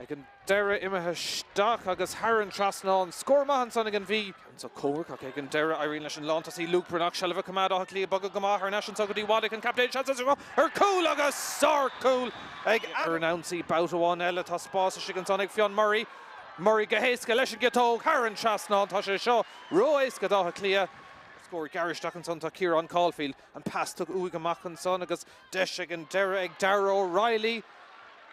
Speaker 1: Ag an deireadh imithe isteach agus thar an trasnán. Scór maith ansan ag an Mhí. Anseo comhrac ach ag an deireadh éiríonn leis an lántosaí Luke Breathnach seilbh a choimeád. Áth Cliath bogadh go maith thar n-ais anseo go dtí Waddick an captaen. Seans anseo ar chúl agus sárchúl ag ar an ionsaí babhta amháin eile. Tá spás istigh ansan ag Fionn Murray. Murray go héasca leis an gciotóg thar an trasnán. Tá sé seo ró-éasca d'Áth Cliath. Scór gearr isteach ansan tá Ciarán Caulfield. An pas tugtha uaidh amach ansan agus deis ag an deireadh ag Darragh O'Reilly.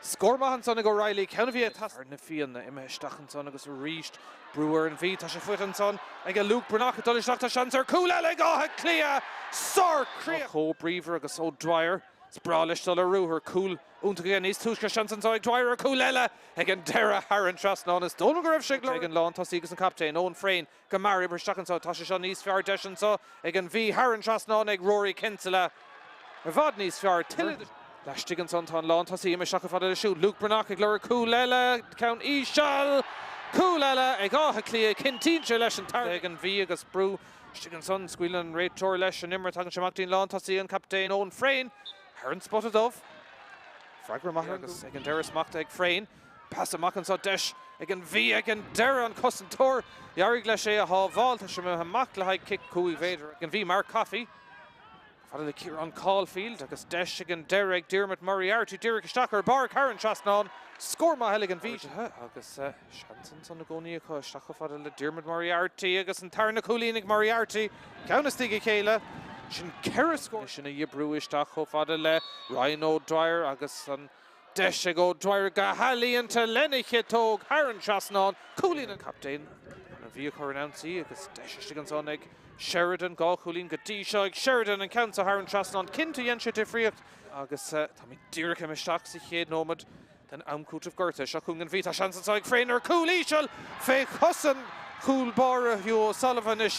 Speaker 1: Scór maith ansan ag O'Reilly, ceann a bhí ag teastáil. Na Fianna imithe isteach ansan agus arís brú ar an Mhí. Tá sé faighte ansan ag Luke Breathnach ag dul isteach. Tá seans ar chúl eile ag Áth Cliath! Sár-chríoch! Chomh bríomhar agus O'Dwyer. Is breá leis dul ar ruathar. Cúl iontach aige níos túisce. Seans anso ag Dwyer ar chúl eile ag an deireadh thar an trasnán. Is dóigh liom go raibh sé ag lorg an lántosaí agus an captaen, Eoin Frayne. Go mear oibrithe isteach anseo. Tá sé seo níos fearr. Deis anseo ag an Mhí thar an trasnán ag Rory Kinsella. I bhfad níos fearr. Tuilleadh de. Laistigh ansan tá an lántosaí imithe isteach chomh fada leis siúd. Luke Breathnach ag lorg cúl eile. Ceann íseal. Cúl eile ag Áth Cliath. Cinntíonn sé leis an tarna. Ag an Mhí agus brú istigh ansan. Scaoileann an réiteoir leis an imirt. Tagann sé amach dtí'n lántosaí, an captaen Eoin Frayne. Thar an spota dubh. Freagra maith agus ag an deireadh smachtaithe ag Frayne. Pas amach anseo, deis ag an Mhí ag an deireadh, an cosantóir, d'éirigh leis é a shábháil. Tá sé imithe amach le haghaidh cic 5 mhéadar ag an Mhí, Mark Coffey. Fada le Ciarán Caulfield agus deis ag an deireadh ag Diarmuid Moriarty díreach isteach ar an bpáirc thar an trasnán. Scór maith eile ag an Mhí. Agus seans ansan i gcónaí acu isteach chomh fada le Diarmuid Moriarty agus an tarna cúilín ag Moriarty. Ceann i ndiaidh a chéile. Sin ceithre scór. Sin a dhíbriú isteach chomh fada le Ryan O'Dwyer agus an Deis ag O'Dwyer go healaíonta lena chiotóg thar an trasnán. Cúilín an captaen chun an Mhí a chur in ionsaí agus deis istigh ansan ag Sheridan. 2 chúilín go dtí seo ag Sheridan, an ceann seo thar an trasnán. Cinnte dhein sé difríocht agus táimid díreach imithe isteach sa chéad nóiméad den am cúitimh gortaithe. Seo chugainn an Mhí. Tá seans anseo ag Frayne ar chúl íseal fé chos an chúl báire Hugh O'Sullivan.